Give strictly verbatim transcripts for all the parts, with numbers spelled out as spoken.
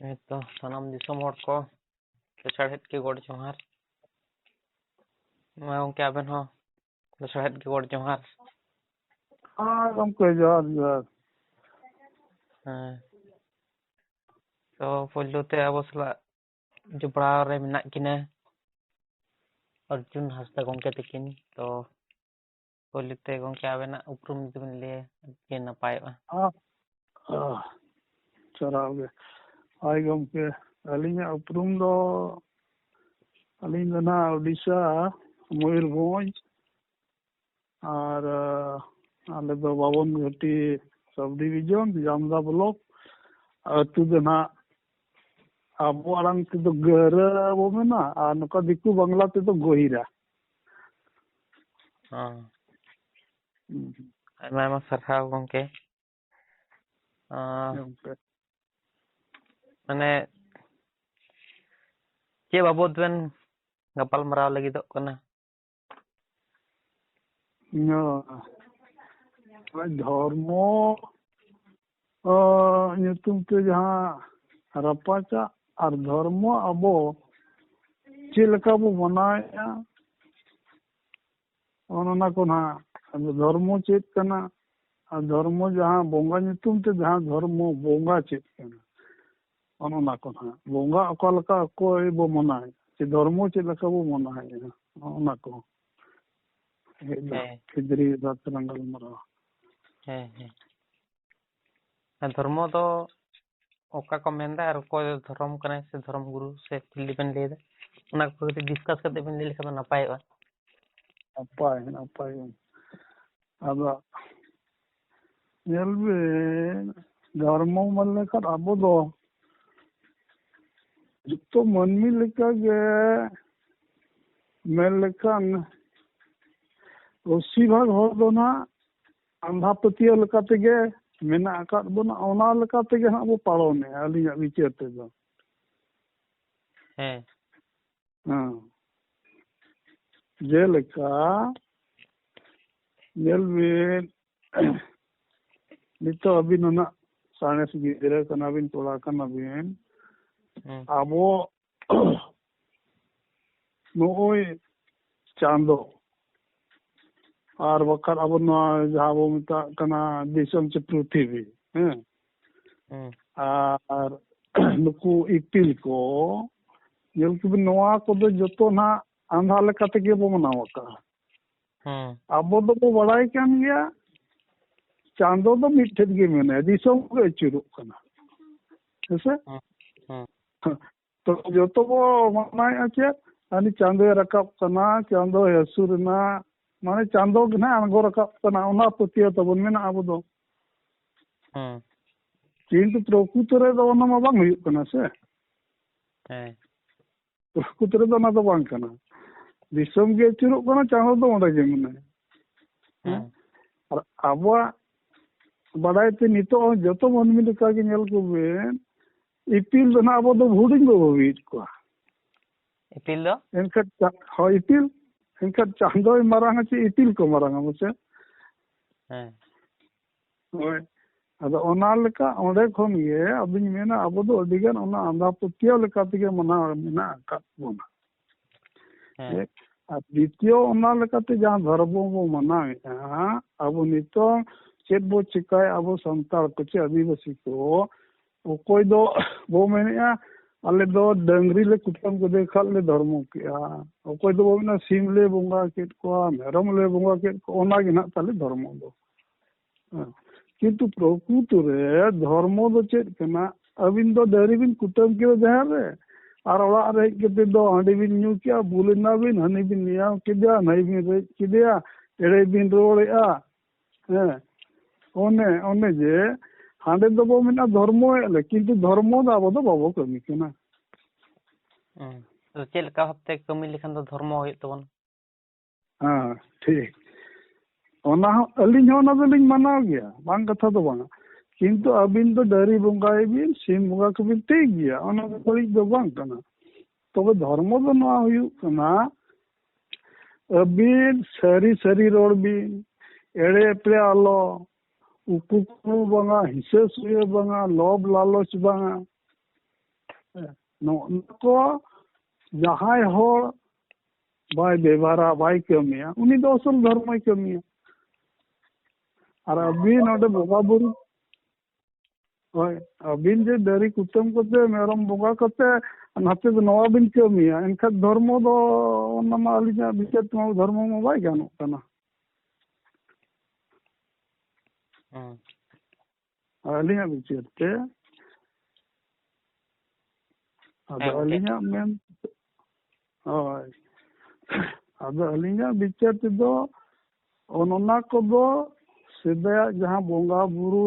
ᱦᱮᱸ ᱛᱚ, ᱥᱟᱱᱟᱢ ᱫᱤᱥᱚᱢ ᱦᱚᱲ ᱠᱚ ᱞᱟᱥᱟᱲᱦᱮᱫ ᱜᱮ ᱜᱚᱰ ᱡᱚᱦᱟᱨ᱾ ᱢᱟ ᱜᱚᱢᱠᱮ, ᱟᱵᱮᱱ ᱦᱚᱸ ᱞᱟᱥᱟᱲᱦᱮᱫ ᱜᱮ ᱜᱚᱰ ᱡᱚᱦᱟᱨ᱾ ᱦᱮᱸ ᱜᱚᱢᱠᱮ, ᱡᱚᱦᱟᱨ ᱡᱚᱦᱟᱨ᱾ ᱦᱮᱸ, ᱛᱚ ᱯᱳᱭᱞᱳ ᱛᱮ ᱟᱵᱚ ᱥᱟᱞᱟᱜ ᱡᱚᱯᱲᱟᱣ ᱨᱮ ᱢᱮᱱᱟᱜ ᱠᱤᱱᱟ ᱚᱨᱡᱩᱱ ᱦᱟᱸᱥᱫᱟ ᱜᱚᱢᱠᱮ ᱛᱟᱹᱠᱤᱱ᱾ ᱛᱚ ᱯᱳᱭᱞᱳ ᱛᱮ ᱜᱚᱢᱠᱮ, ᱟᱵᱮᱱᱟᱜ ᱩᱯᱨᱩᱢ ᱡᱩᱫᱤ ᱵᱮᱱ ᱞᱟᱹᱭᱟ, ᱟᱹᱰᱤ ᱜᱮ ᱱᱟᱯᱟᱭᱚᱜᱼᱟ᱾ ᱦᱮᱸ, ᱦᱮᱸ, ᱥᱟᱨᱦᱟᱣ ᱜᱮ᱾ ᱦᱳᱭ ᱜᱚᱢᱠᱮ, ᱟᱹᱞᱤᱧᱟᱜ ᱩᱯᱨᱩᱢ ᱫᱚ, ᱟᱹᱞᱤᱧ ᱫᱚ ᱱᱟᱦᱟᱜ ᱳᱰᱤᱥᱟ, ᱢᱚᱭᱩᱨᱵᱷᱚᱸᱡᱽ, ᱟᱨ, ᱟᱸ, ᱟᱞᱮ ᱫᱚ ᱵᱟᱵᱚᱱ ᱜᱷᱟᱹᱴᱤ ᱥᱟᱵ ᱰᱤᱵᱤᱡᱚᱱ, ᱡᱟᱢᱫᱟ ᱵᱞᱚᱠ᱾ ᱟᱹᱛᱩ ᱫᱚ ᱱᱟᱦᱟᱜ ᱟᱵᱚ ᱟᱲᱟᱝ ᱛᱮᱫᱚ ᱜᱟᱹᱨᱟᱹ ᱵᱚ ᱢᱮᱱᱟ, ᱟᱨ ᱱᱚᱝᱠᱟ ᱫᱤᱠᱩ ᱵᱟᱝᱞᱟ ᱛᱮᱫᱚ ᱜᱚᱦᱤᱨᱟ᱾ ᱦᱚᱸ᱾ ᱦᱩᱸ᱾ ᱟᱭᱢᱟ ᱟᱭᱢᱟ ᱥᱟᱨᱦᱟᱣ ᱜᱚᱢᱠᱮ᱾ ᱟᱸ, ᱜᱚᱢᱠᱮ᱾ ᱢᱟᱱᱮ, ᱪᱮᱫ ᱵᱟᱵᱚᱫ ᱵᱮᱱ ᱜᱟᱯᱟᱞ ᱢᱟᱨᱟᱣ ᱞᱟᱹᱜᱤᱫᱚᱜ ᱠᱟᱱᱟ? ᱱᱚᱣᱟ ᱫᱷᱚᱨᱢᱚ, ᱚ, ᱧᱩᱛᱩᱢ ᱛᱮ ᱡᱟᱦᱟᱸ ᱨᱟᱯᱟᱪᱟᱜ ᱟᱨ ᱫᱷᱚᱨᱢᱚ ᱟᱵᱚ ᱪᱮᱫ ᱞᱮᱠᱟ ᱵᱚ ᱢᱟᱱᱟᱣᱮᱫᱼᱟ, ᱚᱱ ᱚᱱᱟ ᱠᱚ ᱱᱟᱦᱟᱜ᱾ ᱟᱫᱚ ᱫᱷᱚᱨᱢᱚ ᱪᱮᱫ ᱠᱟᱱᱟ? ᱟᱨ ᱫᱷᱚᱨᱢᱚ ᱡᱟᱦᱟᱸ ᱵᱚᱸᱜᱟ ᱧᱩᱛᱩᱢ ᱛᱮ ᱡᱟᱦᱟᱸ ᱫᱷᱚᱨᱢᱚ ᱵᱚᱸᱜᱟ ᱪᱮᱫ ᱠᱟᱱᱟ? ᱚᱱ ᱚᱱᱟ ᱠᱚ ᱱᱟᱦᱟᱜ᱾ ᱵᱚᱸᱜᱟ ᱚᱠᱟ ᱞᱮᱠᱟ ᱚᱠᱚᱭ ᱵᱚ ᱢᱟᱱᱟᱣᱮᱫ, ᱥᱮ ᱫᱷᱚᱨᱢᱚ ᱪᱮᱫ ᱞᱮᱠᱟ ᱵᱚ ᱢᱟᱱᱟᱣᱮᱫᱼᱟ, ᱚᱱ ᱚᱱᱟ ᱠᱚ᱾ ᱦᱮᱡ ᱫᱚ ᱦᱮᱸ᱾ ᱠᱷᱤᱡᱽᱨᱤ ᱵᱟᱠᱷᱨᱟ ᱜᱟᱞᱢᱟᱨᱟᱣ᱾ ᱦᱮᱸ, ᱦᱮᱸ᱾ ᱟᱨ ᱫᱷᱚᱨᱢᱚ ᱫᱚ ᱚᱠᱟ ᱠᱚ ᱢᱮᱱᱫᱟ ᱟᱨ ᱚᱠᱚᱭ ᱫᱷᱚᱨᱚᱢ ᱠᱟᱱᱟᱭ ᱥᱮ ᱫᱷᱚᱨᱚᱢ ᱜᱩᱨᱩ ᱥᱮ ᱪᱤᱞᱤ ᱵᱮᱱ ᱞᱟᱹᱭᱫᱟ, ᱚᱱᱟ ᱠᱚ ᱠᱟᱹᱴᱤᱡ discuss ᱠᱟᱛᱮ ᱵᱮᱱ ᱞᱟᱹᱭ ᱞᱮᱠᱷᱟᱱ ᱫᱚ ᱱᱟᱯᱟᱭᱚᱜᱼᱟ᱾ ᱱᱟᱯᱟᱭ, ᱱᱟᱯᱟᱭ᱾ ᱟᱫᱚ ᱧᱮᱞ ᱵᱤᱱ, ᱫᱷᱚᱨᱢᱚ ᱢᱮᱱ ᱞᱮᱠᱷᱟᱱ ᱟᱵᱚ ᱫᱚ ᱡᱚᱛᱚ ᱢᱟᱹᱱᱢᱤ ᱞᱮᱠᱟᱜᱮ ᱢᱮᱱ ᱞᱮᱠᱷᱟᱱ ᱵᱮᱥᱤᱨ ᱵᱷᱟᱜᱽ ᱦᱚᱲ ᱫᱚ ᱱᱟᱦᱟᱜ ᱟᱸᱫᱷᱟ ᱯᱟᱹᱛᱭᱟᱹᱣ ᱞᱮᱠᱟ ᱛᱮᱜᱮ ᱢᱮᱱᱟᱜ ᱟᱠᱟᱫ ᱵᱚᱱᱟ, ᱚᱱᱟ ᱞᱮᱠᱟ ᱛᱮᱜᱮ ᱦᱟᱸᱜ ᱵᱚ ᱯᱟᱞᱚᱱᱮᱜᱼᱟ, ᱟᱹᱞᱤᱧᱟᱜ ᱵᱤᱪᱟᱹᱨ ᱛᱮᱫᱚ᱾ ᱦᱮᱸ᱾ ᱦᱮᱸ᱾ ᱡᱮᱞᱮᱠᱟ, ᱧᱮᱞ ᱵᱤᱱ, ᱱᱤᱛᱚᱜ ᱟᱹᱵᱤᱱ ᱦᱚᱸ ᱱᱟᱜ ᱥᱟᱬᱮᱥ ᱜᱤᱫᱽᱨᱟᱹ ᱠᱟᱱᱟ ᱵᱤᱱ, ᱠᱚᱲᱟ ᱠᱟᱱᱟ ᱵᱤᱱ, ᱟᱵᱚ ᱱᱚᱜᱼᱚᱭ ᱪᱟᱸᱫᱚ, ᱟᱨ ᱵᱟᱠᱷᱟᱱ ᱟᱵᱚ ᱱᱚᱣᱟ ᱡᱟᱦᱟᱸ ᱵᱚ ᱢᱮᱛᱟᱜ ᱠᱟᱱᱟ ᱫᱤᱥᱚᱢ ᱪᱮ ᱯᱨᱤᱛᱷᱤᱵᱤ, ᱦᱮᱸ, ᱟᱨ ᱱᱩᱠᱩ ᱤᱯᱤᱞ ᱠᱚ, ᱧᱮᱞ ᱠᱚᱵᱤᱱ, ᱱᱚᱣᱟ ᱠᱚᱫᱚ ᱡᱚᱛᱚ ᱱᱟᱜ ᱟᱸᱫᱷᱟ ᱞᱮᱠᱟ ᱛᱮᱜᱮ ᱵᱚ ᱢᱟᱱᱟᱣ ᱟᱠᱟᱫᱼᱟ᱾ ᱦᱮᱸ᱾ ᱟᱵᱚ ᱫᱚᱵᱚ ᱵᱟᱲᱟᱭ ᱠᱟᱱ ᱜᱮᱭᱟ, ᱪᱟᱸᱫᱚ ᱫᱚ ᱢᱤᱫ ᱴᱷᱮᱱ ᱜᱮ ᱢᱮᱱᱟᱭᱟ, ᱫᱤᱥᱚᱢ ᱜᱮ ᱟᱹᱪᱩᱨᱚᱜ ᱠᱟᱱᱟ᱾ ᱦᱮᱸᱥᱮ? ᱦᱮᱸ, ᱦᱮᱸ᱾ ᱛᱚ ᱡᱚᱛᱚ ᱵᱚ ᱢᱟᱱᱟᱣᱮᱫᱼᱟ ᱪᱮᱫ? ᱟᱹᱱᱤ ᱪᱟᱸᱫᱚᱭ ᱨᱟᱠᱟᱵ ᱠᱟᱱᱟ, ᱪᱟᱸᱫᱚᱭ ᱦᱟᱹᱥᱩᱨ ᱮᱱᱟ, ᱢᱟᱱᱮ ᱪᱟᱸᱫᱚ ᱜᱮ ᱱᱟᱦᱟᱜ ᱟᱬᱜᱚ ᱨᱟᱠᱟᱵ ᱠᱟᱱᱟ, ᱚᱱᱟ ᱯᱟᱹᱛᱭᱟᱹᱣ ᱛᱟᱵᱚᱱ ᱢᱮᱱᱟᱜᱼᱟ ᱟᱵᱚ ᱫᱚ᱾ ᱦᱮᱸ᱾ ᱠᱤᱱᱛᱩ ᱯᱨᱚᱠᱨᱤᱛᱚ ᱨᱮᱫᱚ ᱚᱱᱟ ᱢᱟ ᱵᱟᱝ ᱦᱩᱭᱩᱜ ᱠᱟᱱᱟ ᱥᱮ᱾ ᱦᱮᱸ᱾ ᱯᱨᱚᱠᱨᱤᱛᱚ ᱨᱮᱫᱚ ᱚᱱᱟ ᱫᱚ ᱵᱟᱝ ᱠᱟᱱᱟ᱾ ᱫᱤᱥᱚᱢ ᱜᱮ ᱟᱹᱪᱩᱨᱚᱜ ᱠᱟᱱᱟ, ᱪᱟᱸᱫᱚ ᱫᱚ ᱚᱸᱰᱮ ᱜᱮ ᱢᱮᱱᱟᱭᱟ᱾ ᱦᱮᱸ᱾ ᱟᱨ ᱟᱵᱚᱣᱟᱜ ᱵᱟᱰᱟᱭ ᱛᱮ ᱱᱤᱛᱚᱜ ᱦᱚᱸ ᱡᱚᱛᱚ ᱢᱟᱹᱱᱢᱤ ᱞᱮᱠᱟ ᱜᱮ ᱧᱮᱞ ᱠᱚᱵᱮᱱ, ᱤᱯᱤᱞ ᱫᱚ ᱱᱟᱦᱟᱜ ᱟᱵᱚ ᱫᱚ ᱦᱩᱰᱤᱧ ᱵᱚ ᱵᱷᱟᱹᱵᱤᱭᱮᱫ ᱠᱚᱣᱟ᱾ ᱤᱯᱤᱞ ᱫᱚ? ᱮᱱᱠᱷᱟᱱ ᱪᱟ-, ᱦᱳᱭ, ᱤᱯᱤᱞ᱾ ᱮᱱᱠᱷᱟᱱ ᱪᱟᱸᱫᱚᱭ ᱢᱟᱨᱟᱝᱟ ᱪᱮ ᱤᱯᱤᱞ ᱠᱚ ᱢᱟᱨᱟᱝᱟ ᱢᱟᱥᱮ? ᱦᱮᱸ᱾ ᱦᱳᱭ᱾ ᱟᱫᱚ ᱚᱱᱟ ᱞᱮᱠᱟ ᱚᱸᱰᱮ ᱠᱷᱚᱱ ᱜᱮ ᱟᱫᱚᱧ ᱢᱮᱱᱟ, ᱟᱵᱚ ᱫᱚ ᱟᱹᱰᱤ ᱜᱟᱱ ᱚᱱᱟ ᱟᱸᱫᱷᱟ ᱯᱟᱹᱛᱭᱟᱹᱣ ᱞᱮᱠᱟ ᱛᱮᱜᱮ ᱢᱟᱱᱟᱣ ᱢᱮᱱᱟᱜ ᱟᱠᱟᱫ ᱵᱚᱱᱟ᱾ ᱦᱮᱸ᱾ ᱮᱠ, ᱟᱨ ᱫᱤᱛᱤᱭᱚ ᱚᱱᱟ ᱞᱮᱠᱟᱛᱮ ᱡᱟᱦᱟᱸ ᱫᱷᱚᱨᱢᱚ ᱵᱚ ᱢᱟᱱᱟᱣᱮᱫᱼᱟ, ᱟᱵᱚ ᱱᱤᱛᱚᱝ ᱪᱮᱫ ᱵᱚ ᱪᱤᱠᱟᱭᱟ, ᱟᱵᱚ ᱥᱟᱱᱛᱟᱲ ᱠᱚ ᱪᱮ ᱟᱹᱫᱤᱵᱟᱹᱥᱤ ᱠᱚ, ᱚᱠᱚᱭ ᱫᱚ ᱵᱚ ᱢᱮᱱᱮᱫᱼᱟ, ᱟᱞᱮ ᱫᱚ ᱰᱟᱹᱝᱨᱤ ᱞᱮ ᱠᱩᱴᱟᱹᱢ ᱠᱮᱫᱮ ᱠᱷᱟᱱ ᱞᱮ ᱫᱷᱚᱨᱢᱚ ᱠᱮᱜᱼᱟ, ᱚᱠᱚᱭ ᱫᱚ ᱵᱚ ᱢᱮᱱᱟ ᱥᱤᱢ ᱞᱮ ᱵᱚᱸᱜᱟ ᱠᱮᱫ ᱠᱚᱣᱟ, ᱢᱮᱨᱚᱢ ᱞᱮ ᱵᱚᱸᱜᱟ ᱠᱮᱫ ᱠᱚᱣᱟ, ᱚᱱᱟ ᱜᱮ ᱱᱟᱦᱟᱜ ᱛᱟᱞᱮ ᱫᱷᱚᱨᱢᱚ ᱫᱚ᱾ ᱦᱮᱸ᱾ ᱠᱤᱱᱛᱩ ᱯᱨᱚᱠᱨᱤᱛᱚ ᱨᱮ ᱫᱷᱚᱨᱢᱚ ᱫᱚ ᱪᱮᱫ ᱠᱟᱱᱟ? ᱟᱹᱵᱤᱱ ᱫᱚ ᱰᱟᱹᱝᱨᱤ ᱵᱤᱱ ᱠᱩᱴᱟᱹᱢ ᱠᱮᱫᱟ ᱡᱟᱦᱮᱨ ᱨᱮ, ᱟᱨ ᱚᱲᱟᱜ ᱨᱮ ᱦᱮᱡ ᱠᱟᱛᱮ ᱫᱚ ᱦᱟᱺᱰᱤ ᱵᱤᱱ ᱧᱩ ᱠᱮᱜᱼᱟ, ᱵᱩᱞ ᱮᱱᱟ ᱵᱤᱱ, ᱦᱟᱹᱱᱤ ᱵᱤᱱ ᱱᱮᱭᱟᱣ ᱠᱮᱫᱮᱭᱟ, ᱱᱟᱹᱭ ᱵᱤᱱ ᱨᱮᱡ ᱠᱮᱫᱮᱭᱟ, ᱮᱲᱮ ᱵᱤᱱ ᱨᱚᱲᱮᱜᱼᱟ᱾ ᱦᱮᱸ, ᱚᱱᱮ, ᱚᱱᱮ ᱡᱮ ᱦᱟᱸᱰᱮ ᱫᱚᱵᱚ ᱢᱮᱱᱟ ᱫᱷᱚᱨᱢᱚᱭᱮᱫ ᱞᱮ, ᱠᱤᱱᱛᱩ ᱫᱷᱚᱨᱢᱚ ᱫᱚ ᱟᱵᱚ ᱫᱚ ᱵᱟᱵᱚ ᱠᱟᱹᱢᱤ ᱠᱟᱱᱟ᱾ ᱦᱮᱸ᱾ ᱛᱚ ᱪᱮᱫ ᱞᱮᱠᱟ ᱵᱷᱟᱵᱛᱮ ᱠᱟᱹᱢᱤ ᱞᱮᱠᱷᱟᱱ ᱫᱚ ᱫᱷᱚᱨᱢᱚ ᱦᱩᱭᱩᱜ ᱛᱟᱵᱚᱱᱟ? ᱦᱮᱸ, ᱴᱷᱤᱠ᱾ ᱚᱱᱟ ᱦᱚᱸ, ᱟᱹᱞᱤᱧ ᱦᱚᱸ ᱚᱱᱟ ᱫᱚᱞᱤᱧ ᱢᱟᱱᱟᱣ ᱜᱮᱭᱟ, ᱵᱟᱝ ᱠᱟᱛᱷᱟ ᱫᱚ ᱵᱟᱝᱟ᱾ ᱠᱤᱱᱛᱩ ᱟᱹᱵᱤᱱ ᱫᱚ ᱰᱟᱹᱝᱨᱤ ᱵᱚᱸᱜᱟᱭ ᱵᱤᱱ, ᱥᱤᱢ ᱵᱚᱸᱜᱟ ᱠᱚᱵᱤᱱ, ᱴᱷᱤᱠ ᱜᱮᱭᱟ, ᱚᱱᱟ ᱫᱚ ᱵᱟᱹᱲᱤᱡ ᱫᱚ ᱵᱟᱝ ᱠᱟᱱᱟ᱾ ᱛᱚᱵᱮ ᱫᱷᱚᱨᱢᱚ ᱫᱚ ᱱᱚᱣᱟ ᱦᱩᱭᱩᱜ ᱠᱟᱱᱟ, ᱟᱹᱵᱤᱱ ᱥᱟᱹᱨᱤ ᱥᱟᱹᱨᱤ ᱨᱚᱲ ᱵᱤᱱ, ᱮᱲᱮ ᱮᱯᱲᱮ ᱟᱞᱚ, ᱩᱠᱩ ᱠᱩᱠᱩ ᱵᱟᱝᱟ, ᱦᱤᱥᱟᱹ ᱥᱩᱭᱟᱹ ᱵᱟᱝᱟ, ᱞᱚᱵᱽ ᱞᱟᱞᱚᱪ ᱵᱟᱝᱟ᱾ ᱱᱚᱜᱼᱚ ᱱᱚᱣᱟ ᱠᱚ ᱡᱟᱦᱟᱸᱭ ᱦᱚᱲ ᱵᱟᱭ ᱵᱮᱵᱷᱟᱨᱟ, ᱵᱟᱭ ᱠᱟᱹᱢᱤᱭᱟ, ᱩᱱᱤ ᱫᱚ ᱟᱥᱚᱞ ᱫᱷᱚᱨᱢᱚᱭ ᱠᱟᱹᱢᱤᱭᱟ᱾ ᱟᱨ ᱟᱹᱵᱤᱱ ᱚᱸᱰᱮ ᱵᱚᱸᱜᱟ ᱵᱩᱨᱩ, ᱦᱳᱭ, ᱟᱹᱵᱤᱱ ᱡᱮ ᱫᱟᱨᱮ ᱠᱩᱴᱟᱹᱢ ᱠᱟᱛᱮ, ᱢᱮᱨᱚᱢ ᱵᱚᱸᱜᱟ ᱠᱟᱛᱮ, ᱱᱟᱛᱮ ᱫᱚ ᱱᱚᱣᱟ ᱵᱤᱱ ᱠᱟᱹᱢᱤᱭᱟ, ᱮᱱᱠᱷᱟᱱ ᱫᱷᱚᱨᱢᱚ ᱫᱚ, ᱚᱱᱟ ᱢᱟ ᱟᱹᱞᱤᱧᱟᱜ ᱵᱤᱪᱟᱹᱨ ᱛᱮᱢᱟ ᱫᱷᱚᱨᱢᱚ ᱢᱟ ᱵᱟᱭ ᱜᱟᱱᱚᱜ ᱠᱟᱱᱟ᱾ ᱦᱮᱸ᱾ ᱟᱹᱞᱤᱧᱟᱜ ᱵᱤᱪᱟᱹᱨ ᱛᱮ, ᱟᱫᱚ ᱦᱮᱸ, ᱜᱚᱝᱠᱮ᱾ ᱟᱹᱞᱤᱧᱟᱜ ᱢᱮᱱ, ᱦᱳᱭ, ᱟᱫᱚ ᱟᱹᱞᱤᱧᱟᱜ ᱵᱤᱪᱟᱹᱨ ᱛᱮᱫᱚ, ᱚᱱ-, ᱚᱱᱟ ᱠᱚᱫᱚ ᱥᱮᱫᱟᱭᱟᱜ ᱡᱟᱦᱟᱸ ᱵᱚᱸᱜᱟ ᱵᱩᱨᱩ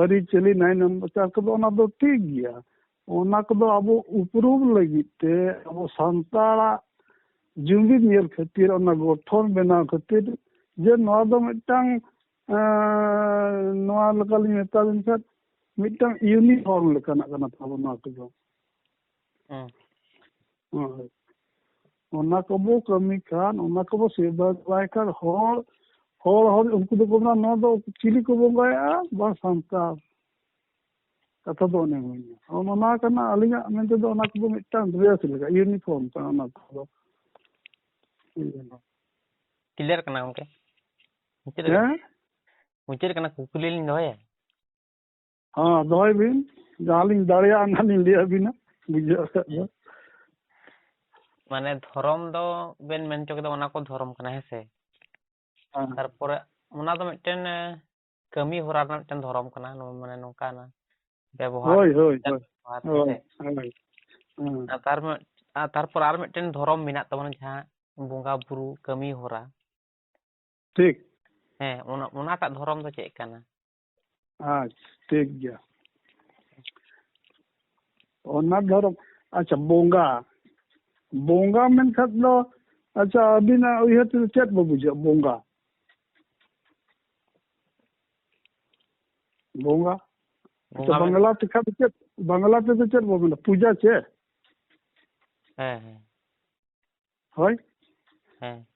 ᱟᱹᱨᱤᱪᱟᱹᱞᱤ ᱱᱟᱭ ᱱᱟᱢᱵᱟᱪᱟᱨ ᱠᱚᱫᱚ, ᱚᱱᱟ ᱫᱚ ᱴᱷᱤᱠ ᱜᱮᱭᱟ᱾ ᱚᱱᱟ ᱠᱚᱫᱚ ᱟᱵᱚ ᱩᱯᱨᱩᱢ ᱞᱟᱹᱜᱤᱫ ᱛᱮ, ᱟᱵᱚ ᱥᱟᱱᱛᱟᱲᱟᱜ ᱡᱩᱢᱤᱫ ᱧᱮᱞ ᱠᱷᱟᱹᱛᱤᱨ, ᱚᱱᱟ ᱜᱚᱴᱷᱚᱱ ᱵᱮᱱᱟᱣ ᱠᱷᱟᱹᱛᱤᱨ, ᱡᱮ ᱱᱚᱣᱟ ᱫᱚ ᱢᱤᱫᱴᱟᱝ, ᱮᱸ, ᱱᱚᱣᱟ ᱞᱮᱠᱟᱞᱤᱧ ᱢᱮᱛᱟ ᱵᱤᱱ ᱠᱷᱟᱱ, ᱢᱤᱫᱴᱟᱝ uniform ᱞᱮᱠᱟᱱᱟᱜ ᱠᱟᱱᱟ ᱛᱟᱵᱚᱱ ᱱᱚᱣᱟ ᱠᱚᱫᱚ᱾ ᱦᱮᱸ᱾ ᱦᱳᱭ᱾ ᱚᱱᱟ ᱠᱚᱵᱚ ᱠᱟᱹᱢᱤ ᱠᱷᱟᱱ, ᱚᱱᱟ ᱠᱚᱵᱚ ᱥᱮᱵᱟ ᱫᱮᱵᱟᱭ ᱠᱷᱟᱱ, ᱦᱚᱲ, ᱦᱚᱲ, ᱦᱚᱲ ᱩᱱᱠᱩ ᱫᱚᱠᱚ ᱢᱮᱱᱟ, "ᱱᱚᱣᱟ ᱫᱚ ᱪᱤᱞᱤ ᱠᱚ ᱵᱚᱸᱜᱟᱭᱟ? ᱵᱟᱝ, ᱥᱟᱱᱛᱟᱲ᱾" ᱠᱟᱛᱷᱟ ᱫᱚ ᱚᱱᱮ ᱦᱩᱭᱱᱟ᱾ ᱚᱱᱟ ᱠᱟᱱᱟ ᱟᱹᱞᱤᱧᱟᱜ ᱢᱮᱱ ᱛᱮᱫᱚ, ᱚᱱᱟ ᱠᱚᱫᱚ ᱢᱤᱫᱴᱟᱝ dress ᱞᱮᱠᱟ, uniform ᱠᱟᱱᱟ ᱚᱱᱟ ᱠᱚᱫᱚ᱾ ᱦᱩᱸ᱾ Clear ᱠᱟᱱᱟ ᱜᱚᱝᱠᱮ? ᱢᱩᱪᱟᱹᱫ ᱠᱟᱱᱟ? ᱦᱮᱸ? ᱢᱩᱪᱟᱹᱫ ᱠᱟᱱᱟ, ᱠᱩᱠᱞᱤ ᱞᱤᱧ ᱫᱚᱦᱚᱭᱟ? ᱦᱮᱸ, ᱫᱚᱦᱚᱭ ᱵᱤᱱ᱾ ᱡᱟᱦᱟᱸ ᱞᱤᱧ ᱫᱟᱲᱮᱭᱟᱜᱼᱟ, ᱚᱱᱟ ᱞᱤᱧ ᱞᱟᱹᱭ ᱟᱹᱵᱤᱱᱟ, ᱵᱩᱡᱷᱟᱹᱣ ᱠᱷᱟᱡ ᱫᱚ᱾ ᱢᱟᱱᱮ, ᱫᱷᱚᱨᱚᱢ ᱫᱚ ᱵᱮᱱ ᱢᱮᱱ ᱦᱚᱪᱚ ᱠᱮᱫᱟ, ᱚᱱᱟ ᱠᱚ ᱫᱷᱚᱨᱚᱢ ᱠᱟᱱᱟ, ᱦᱮᱸ ᱥᱮ? ᱦᱮᱸ᱾ ᱛᱟᱨᱯᱚᱨᱮ ᱚᱱᱟ ᱫᱚ ᱢᱤᱫᱴᱮᱱ, ᱮ, ᱠᱟᱹᱢᱤ ᱦᱚᱨᱟ ᱨᱮᱱᱟᱜ ᱢᱤᱫᱴᱮᱱ ᱫᱷᱚᱨᱚᱢ ᱠᱟᱱᱟ, ᱱᱚᱣᱟ ᱢᱟᱱᱮ ᱱᱚᱝᱠᱟᱱᱟ ᱵᱮᱵᱚᱦᱟᱨ, ᱦᱳᱭ, ᱦᱳᱭ, ᱦᱳᱭ᱾ ᱵᱮᱵᱚᱦᱟᱨ, ᱦᱮᱸ ᱦᱳᱭ, ᱥᱮ? ᱦᱳᱭ᱾ ᱦᱮᱸ᱾ ᱟᱨ ᱛᱟᱨ ᱢᱤᱫ-, ᱟᱨ ᱛᱟᱨᱯᱚᱨ ᱟᱨ ᱢᱤᱫᱴᱮᱱ ᱫᱷᱚᱨᱚᱢ ᱢᱮᱱᱟᱜ ᱛᱟᱵᱚᱱᱟ, ᱡᱟᱦᱟᱸ ᱵᱚᱸᱜᱟ ᱵᱩᱨᱩ ᱠᱟᱹᱢᱤ ᱦᱚᱨᱟ᱾ ᱴᱷᱤᱠ᱾ ᱦᱮᱸ, ᱚᱱᱟ, ᱚᱱᱟᱴᱟᱜ ᱫᱷᱚᱨᱚᱢ ᱫᱚ ᱪᱮᱫ ᱠᱟᱱᱟ? ᱟᱪᱪᱷᱟ, ᱴᱷᱤᱠ ᱜᱮᱭᱟ᱾ ᱚᱱᱟ ᱫᱷᱚᱨᱚᱢ, ᱟᱪᱪᱷᱟ, ᱵᱚᱸᱜᱟ, ᱵᱚᱸᱜᱟ ᱢᱮᱱᱠᱷᱟᱱ ᱫᱚ, ᱟᱪᱪᱷᱟ, ᱟᱹᱵᱤᱱᱟᱜ ᱩᱭᱦᱟᱹᱨ ᱛᱮᱫᱚ ᱪᱮᱫ ᱵᱚ ᱵᱩᱡᱷᱟᱹᱜᱼᱟ ᱵᱚᱸᱜᱟ? ᱵᱚᱸᱜᱟ᱾ ᱟᱪᱪᱷᱟ, ᱵᱚᱸᱜᱟ ᱢᱮᱱ- ᱵᱟᱝᱞᱟ ᱛᱮᱠᱷᱟᱱ ᱫᱚ ᱪᱮᱫ, ᱵᱟᱝᱞᱟ ᱛᱮᱫᱚ ᱪᱮᱫ ᱵᱚ ᱢᱮᱱᱟ? ᱯᱩᱡᱟ ᱪᱮ? ᱦᱮᱸ, ᱦᱮᱸ᱾ ᱦᱳᱭ? ᱦᱮᱸ᱾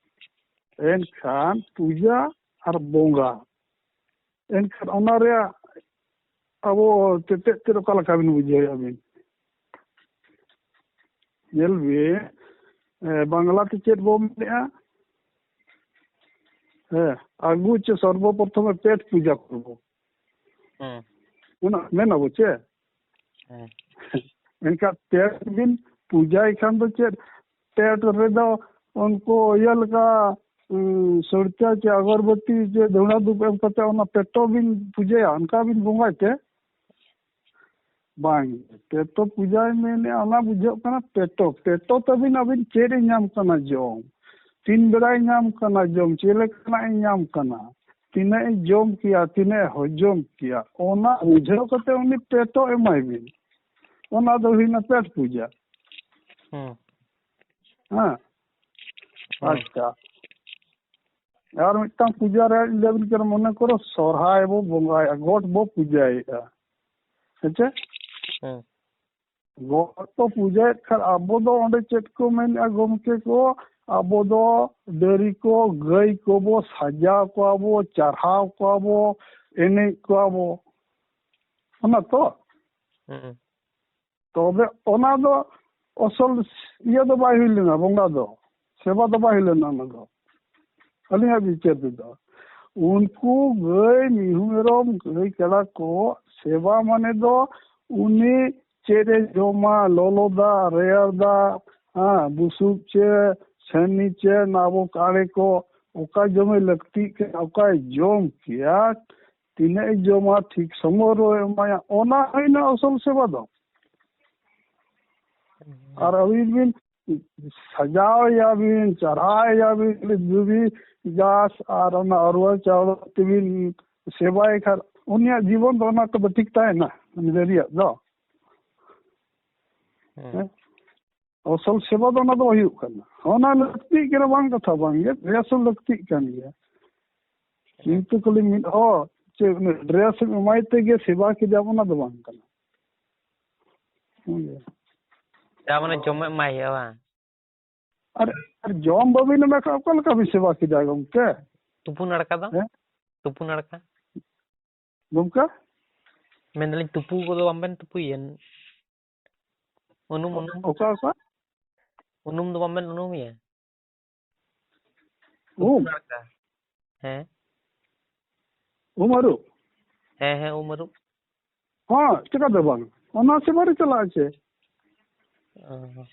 ᱮᱱᱠᱷᱟᱱ ᱯᱩᱡᱟ ᱟᱨ ᱵᱚᱸᱜᱟ, ᱮᱱᱠᱷᱟᱱ ᱚᱱᱟ ᱨᱮᱭᱟᱜ ᱟᱵᱚ ᱛᱮᱛᱮᱫ ᱛᱮᱫ ᱚᱠᱟ ᱞᱮᱠᱟ ᱵᱤᱱ ᱵᱩᱡᱷᱟᱹᱣᱮᱫᱼᱟ ᱵᱤᱱ? ᱧᱮᱞ ᱵᱤᱱ, ᱮ, ᱵᱟᱝᱞᱟ ᱛᱮ ᱪᱮᱫ ᱵᱚ ᱢᱮᱱᱮᱜᱼᱟ? ᱦᱮᱸ, ᱟᱹᱜᱩ ᱪᱮ ᱥᱚᱨᱵᱚ ᱯᱨᱚᱛᱷᱚᱢᱮ ᱯᱮᱴ ᱯᱩᱡᱟ ᱠᱚᱨᱵᱚ᱾ ᱦᱮᱸ᱾ ᱚᱱᱟ ᱢᱮᱱ ᱟᱵᱚ ᱪᱮ? ᱦᱮᱸ᱾ ᱮᱱᱠᱷᱟᱱ ᱯᱮᱴ ᱵᱤᱱ ᱯᱩᱡᱟᱭ ᱠᱷᱟᱱ ᱫᱚ ᱪᱮᱫ, ᱯᱮᱴ ᱨᱮᱫᱚ ᱩᱱᱠᱩ ᱤᱭᱟᱹ ᱞᱮᱠᱟ, ᱩᱸ, ᱥᱚᱲᱪᱟ ᱪᱮ ᱟᱜᱚᱨᱵᱟᱹᱛᱤ ᱪᱮ ᱫᱷᱩᱬᱟ ᱫᱷᱩᱯ ᱮᱢ ᱠᱟᱛᱮ ᱚᱱᱟ ᱯᱮᱴᱚ ᱵᱤᱱ ᱯᱩᱡᱟᱭᱟ, ᱚᱱᱠᱟ ᱵᱤᱱ ᱵᱚᱸᱜᱟᱭ ᱛᱮ? ᱵᱟᱝ, ᱯᱮᱴᱚ ᱯᱩᱡᱟᱭ ᱢᱮᱱᱮᱜᱼᱟ, ᱚᱱᱟ ᱵᱩᱡᱷᱟᱹᱜ ᱠᱟᱱᱟ ᱯᱮᱴᱚ᱾ ᱯᱮᱴᱚ ᱛᱟᱹᱵᱤᱱ ᱟᱹᱵᱤᱱ ᱪᱮᱫ ᱮ ᱧᱟᱢ ᱠᱟᱱᱟ ᱡᱚᱢ, ᱛᱤᱱ ᱵᱮᱲᱟᱭ ᱧᱟᱢ ᱠᱟᱱᱟ ᱡᱚᱢ, ᱪᱮᱫ ᱞᱮᱠᱟᱱᱟᱜ ᱮ ᱧᱟᱢ ᱠᱟᱱᱟ, ᱛᱤᱱᱟᱹᱜ ᱮ ᱡᱚᱢ ᱠᱮᱭᱟ, ᱛᱤᱱᱟᱹᱜ ᱮ ᱦᱚᱡᱚᱢ ᱠᱮᱭᱟ, ᱚᱱᱟ ᱵᱩᱡᱷᱟᱹᱣ ᱠᱟᱛᱮ ᱩᱱᱤ ᱯᱮᱴᱚ ᱮᱢᱟᱭ ᱵᱤᱱ᱾ ᱚᱱᱟ ᱫᱚ ᱦᱩᱭᱱᱟ ᱯᱮᱴ ᱯᱩᱡᱟ᱾ ᱦᱮᱸ᱾ ᱦᱮᱸ᱾ ᱦᱮᱸ᱾ ᱟᱪᱪᱷᱟ᱾ ᱟᱨ ᱢᱤᱫᱴᱟᱝ ᱯᱩᱡᱟ ᱨᱮ ᱞᱟᱹᱭ ᱟᱵᱤᱱ ᱠᱟᱱᱟ, ᱢᱚᱱᱮ ᱠᱚᱨᱚ ᱥᱚᱨᱦᱟᱭ ᱵᱚ ᱵᱚᱸᱜᱟᱭᱟ, ᱜᱚᱴ ᱵᱚ ᱯᱩᱡᱟᱭᱮᱫᱼᱟ᱾ ᱦᱮᱸ ᱪᱮ? ᱦᱮᱸ᱾ ᱜᱚᱴ ᱵᱚ ᱯᱩᱡᱟᱭᱮᱫ ᱠᱷᱟᱱ ᱟᱵᱚ ᱫᱚ ᱚᱸᱰᱮ ᱪᱮᱫ ᱠᱚ ᱢᱮᱱᱮᱫᱼᱟ ᱜᱚᱢᱠᱮ ᱠᱚ? ᱟᱵᱚ ᱫᱚ ᱰᱟᱹᱨᱤ ᱠᱚ, ᱜᱟᱹᱭ ᱠᱚᱵᱚ ᱥᱟᱡᱟᱣ ᱠᱚᱣᱟ ᱵᱚ, ᱪᱟᱨᱦᱟᱣ ᱠᱚᱣᱟ ᱵᱚ, ᱮᱱᱮᱡ ᱠᱚᱣᱟ ᱵᱚ᱾ ᱚᱱᱟ ᱛᱚ? ᱦᱮᱸ᱾ ᱛᱚᱵᱮ ᱚᱱᱟ ᱫᱚ ᱟᱥᱚᱞ ᱤᱭᱟᱹ ᱫᱚ ᱵᱟᱭ ᱦᱩᱭ ᱞᱮᱱᱟ, ᱵᱚᱸᱜᱟ ᱫᱚ, ᱥᱮᱵᱟ ᱫᱚ ᱵᱟᱭ ᱦᱩᱭ ᱞᱮᱱᱟ ᱚᱱᱟ ᱫᱚ, ᱟᱹᱞᱤᱧᱟᱜ ᱵᱤᱪᱟᱹᱨ ᱛᱮᱫᱚ᱾ ᱩᱱᱠᱩ ᱜᱟᱹᱭ, ᱢᱤᱦᱩ, ᱢᱮᱨᱚᱢ, ᱜᱟᱹᱭ, ᱠᱟᱰᱟ ᱠᱚ ᱥᱮᱵᱟ ᱢᱟᱱᱮ ᱫᱚ ᱩᱱᱤ ᱪᱮᱫ ᱮ ᱡᱚᱢᱟ, ᱞᱚᱞᱚ ᱫᱟᱜ, ᱨᱮᱭᱟᱲ ᱫᱟᱜ, ᱦᱮᱸ, ᱵᱩᱥᱩᱵ ᱪᱮ ᱥᱟᱹᱱᱤ ᱪᱮ ᱱᱟᱵᱚ ᱠᱟᱲᱮ ᱠᱚ, ᱚᱠᱟ ᱡᱚᱢᱮ ᱞᱟᱹᱠᱛᱤᱜ ᱠᱟᱱᱟ, ᱚᱠᱟᱭ ᱡᱚᱢ ᱠᱮᱭᱟ, ᱛᱤᱱᱟᱹᱜ ᱮ ᱡᱚᱢᱟ, ᱴᱷᱤᱠ ᱥᱚᱢᱚᱭ ᱨᱮ ᱮᱢᱟᱭᱟ, ᱚᱱᱟ ᱦᱩᱭᱱᱟ ᱟᱥᱚᱞ ᱥᱮᱵᱟ ᱫᱚ᱾ ᱟᱨ ᱟᱹᱵᱤᱱ ᱵᱤᱱ ᱥᱟᱡᱟᱣ ᱮᱭᱟ ᱵᱤᱱ, ᱪᱟᱨᱦᱟᱣ ᱮᱭᱟ ᱵᱤᱱ, ᱫᱷᱩᱵᱤ ᱜᱷᱟᱥ ᱟᱨ ᱚᱱᱟ ᱟᱹᱨᱣᱟ ᱪᱟᱣᱞᱮ ᱛᱮᱵᱤᱱ ᱥᱮᱵᱟᱭᱮ ᱠᱷᱟᱱ, ᱩᱱᱤᱭᱟᱜ ᱡᱤᱵᱚᱱ ᱫᱚ ᱚᱱᱟ ᱠᱚᱫᱚ ᱴᱷᱤᱠ ᱛᱟᱦᱮᱱᱟ, ᱩᱱᱤ ᱫᱟᱨᱮᱭᱟᱜ ᱫᱚ᱾ ᱦᱮᱸ᱾ ᱦᱮᱸ? ᱟᱥᱚᱞ ᱥᱮᱵᱟ ᱫᱚ ᱚᱱᱟ ᱫᱚ ᱦᱩᱭᱩᱜ ᱠᱟᱱᱟ᱾ ᱚᱱᱟ ᱞᱟᱹᱠᱛᱤᱜ ᱠᱟᱱᱟ, ᱵᱟᱝ ᱠᱟᱛᱷᱟ ᱵᱟᱝ ᱜᱮ, ᱵᱮᱥ ᱦᱚᱸ ᱞᱟᱹᱠᱛᱤᱜ ᱠᱟᱱ ᱜᱮᱭᱟ᱾ ᱦᱮᱸ᱾ ᱠᱤᱱᱛᱩ ᱠᱷᱟᱹᱞᱤ ᱢᱤᱫ ᱦᱚᱲ ᱪᱮᱫ ᱩᱱᱤ dress ᱮᱢ ᱮᱢᱟᱭ ᱛᱮᱜᱮ ᱥᱮᱵᱟ ᱠᱮᱫᱟᱢ, ᱚᱱᱟ ᱫᱚ ᱵᱟᱝ ᱠᱟᱱᱟ᱾ ᱦᱮᱸ᱾ ᱡᱟ ᱢᱟᱱᱮ ᱡᱚᱢᱟᱜ ᱮᱢᱟᱭ ᱦᱩᱭᱩᱜᱼᱟ, ᱵᱟᱝ? ᱟᱨ, ᱟᱨ ᱡᱚᱢ ᱵᱟᱹᱵᱤᱱ ᱮᱢᱟ ᱠᱷᱟᱱ ᱚᱠᱟ ᱞᱮᱠᱟ ᱵᱤᱱ ᱥᱮᱵᱟ ᱠᱮᱫᱟ ᱜᱚᱢᱠᱮ? ᱛᱩᱯᱩ ᱱᱟᱲᱠᱟ ᱫᱚ? ᱦᱮᱸ? ᱛᱩᱯᱩ ᱱᱟᱲᱠᱟ? ᱜᱚᱢᱠᱮ? ᱢᱮᱱᱫᱟᱞᱤᱧ ᱛᱩᱯᱩ ᱠᱚᱫᱚ ᱵᱟᱝᱵᱮᱱ ᱛᱩᱯᱩᱭᱮᱱ? ᱩᱱᱩᱢ, ᱩᱱᱩᱢ? ᱚᱠᱟ, ᱚᱠᱟ? ᱩᱱᱩᱢ ᱫᱚ ᱵᱟᱢ ᱢᱮᱱ ᱩᱱᱩᱢᱮᱭᱟ? ᱩᱢ? ᱦᱮᱸ᱾ ᱩᱢ ᱟᱹᱨᱩᱵ? ᱦᱮᱸ, ᱦᱮᱸ, ᱩᱢ ᱟᱹᱨᱩᱵ᱾ ᱦᱚᱸ, ᱪᱮᱠᱟᱛᱮ ᱵᱟᱝ? ᱚᱱᱟ ᱥᱮᱵᱟ ᱨᱮ ᱪᱟᱞᱟᱜᱼᱟ ᱪᱮ? ᱚ᱾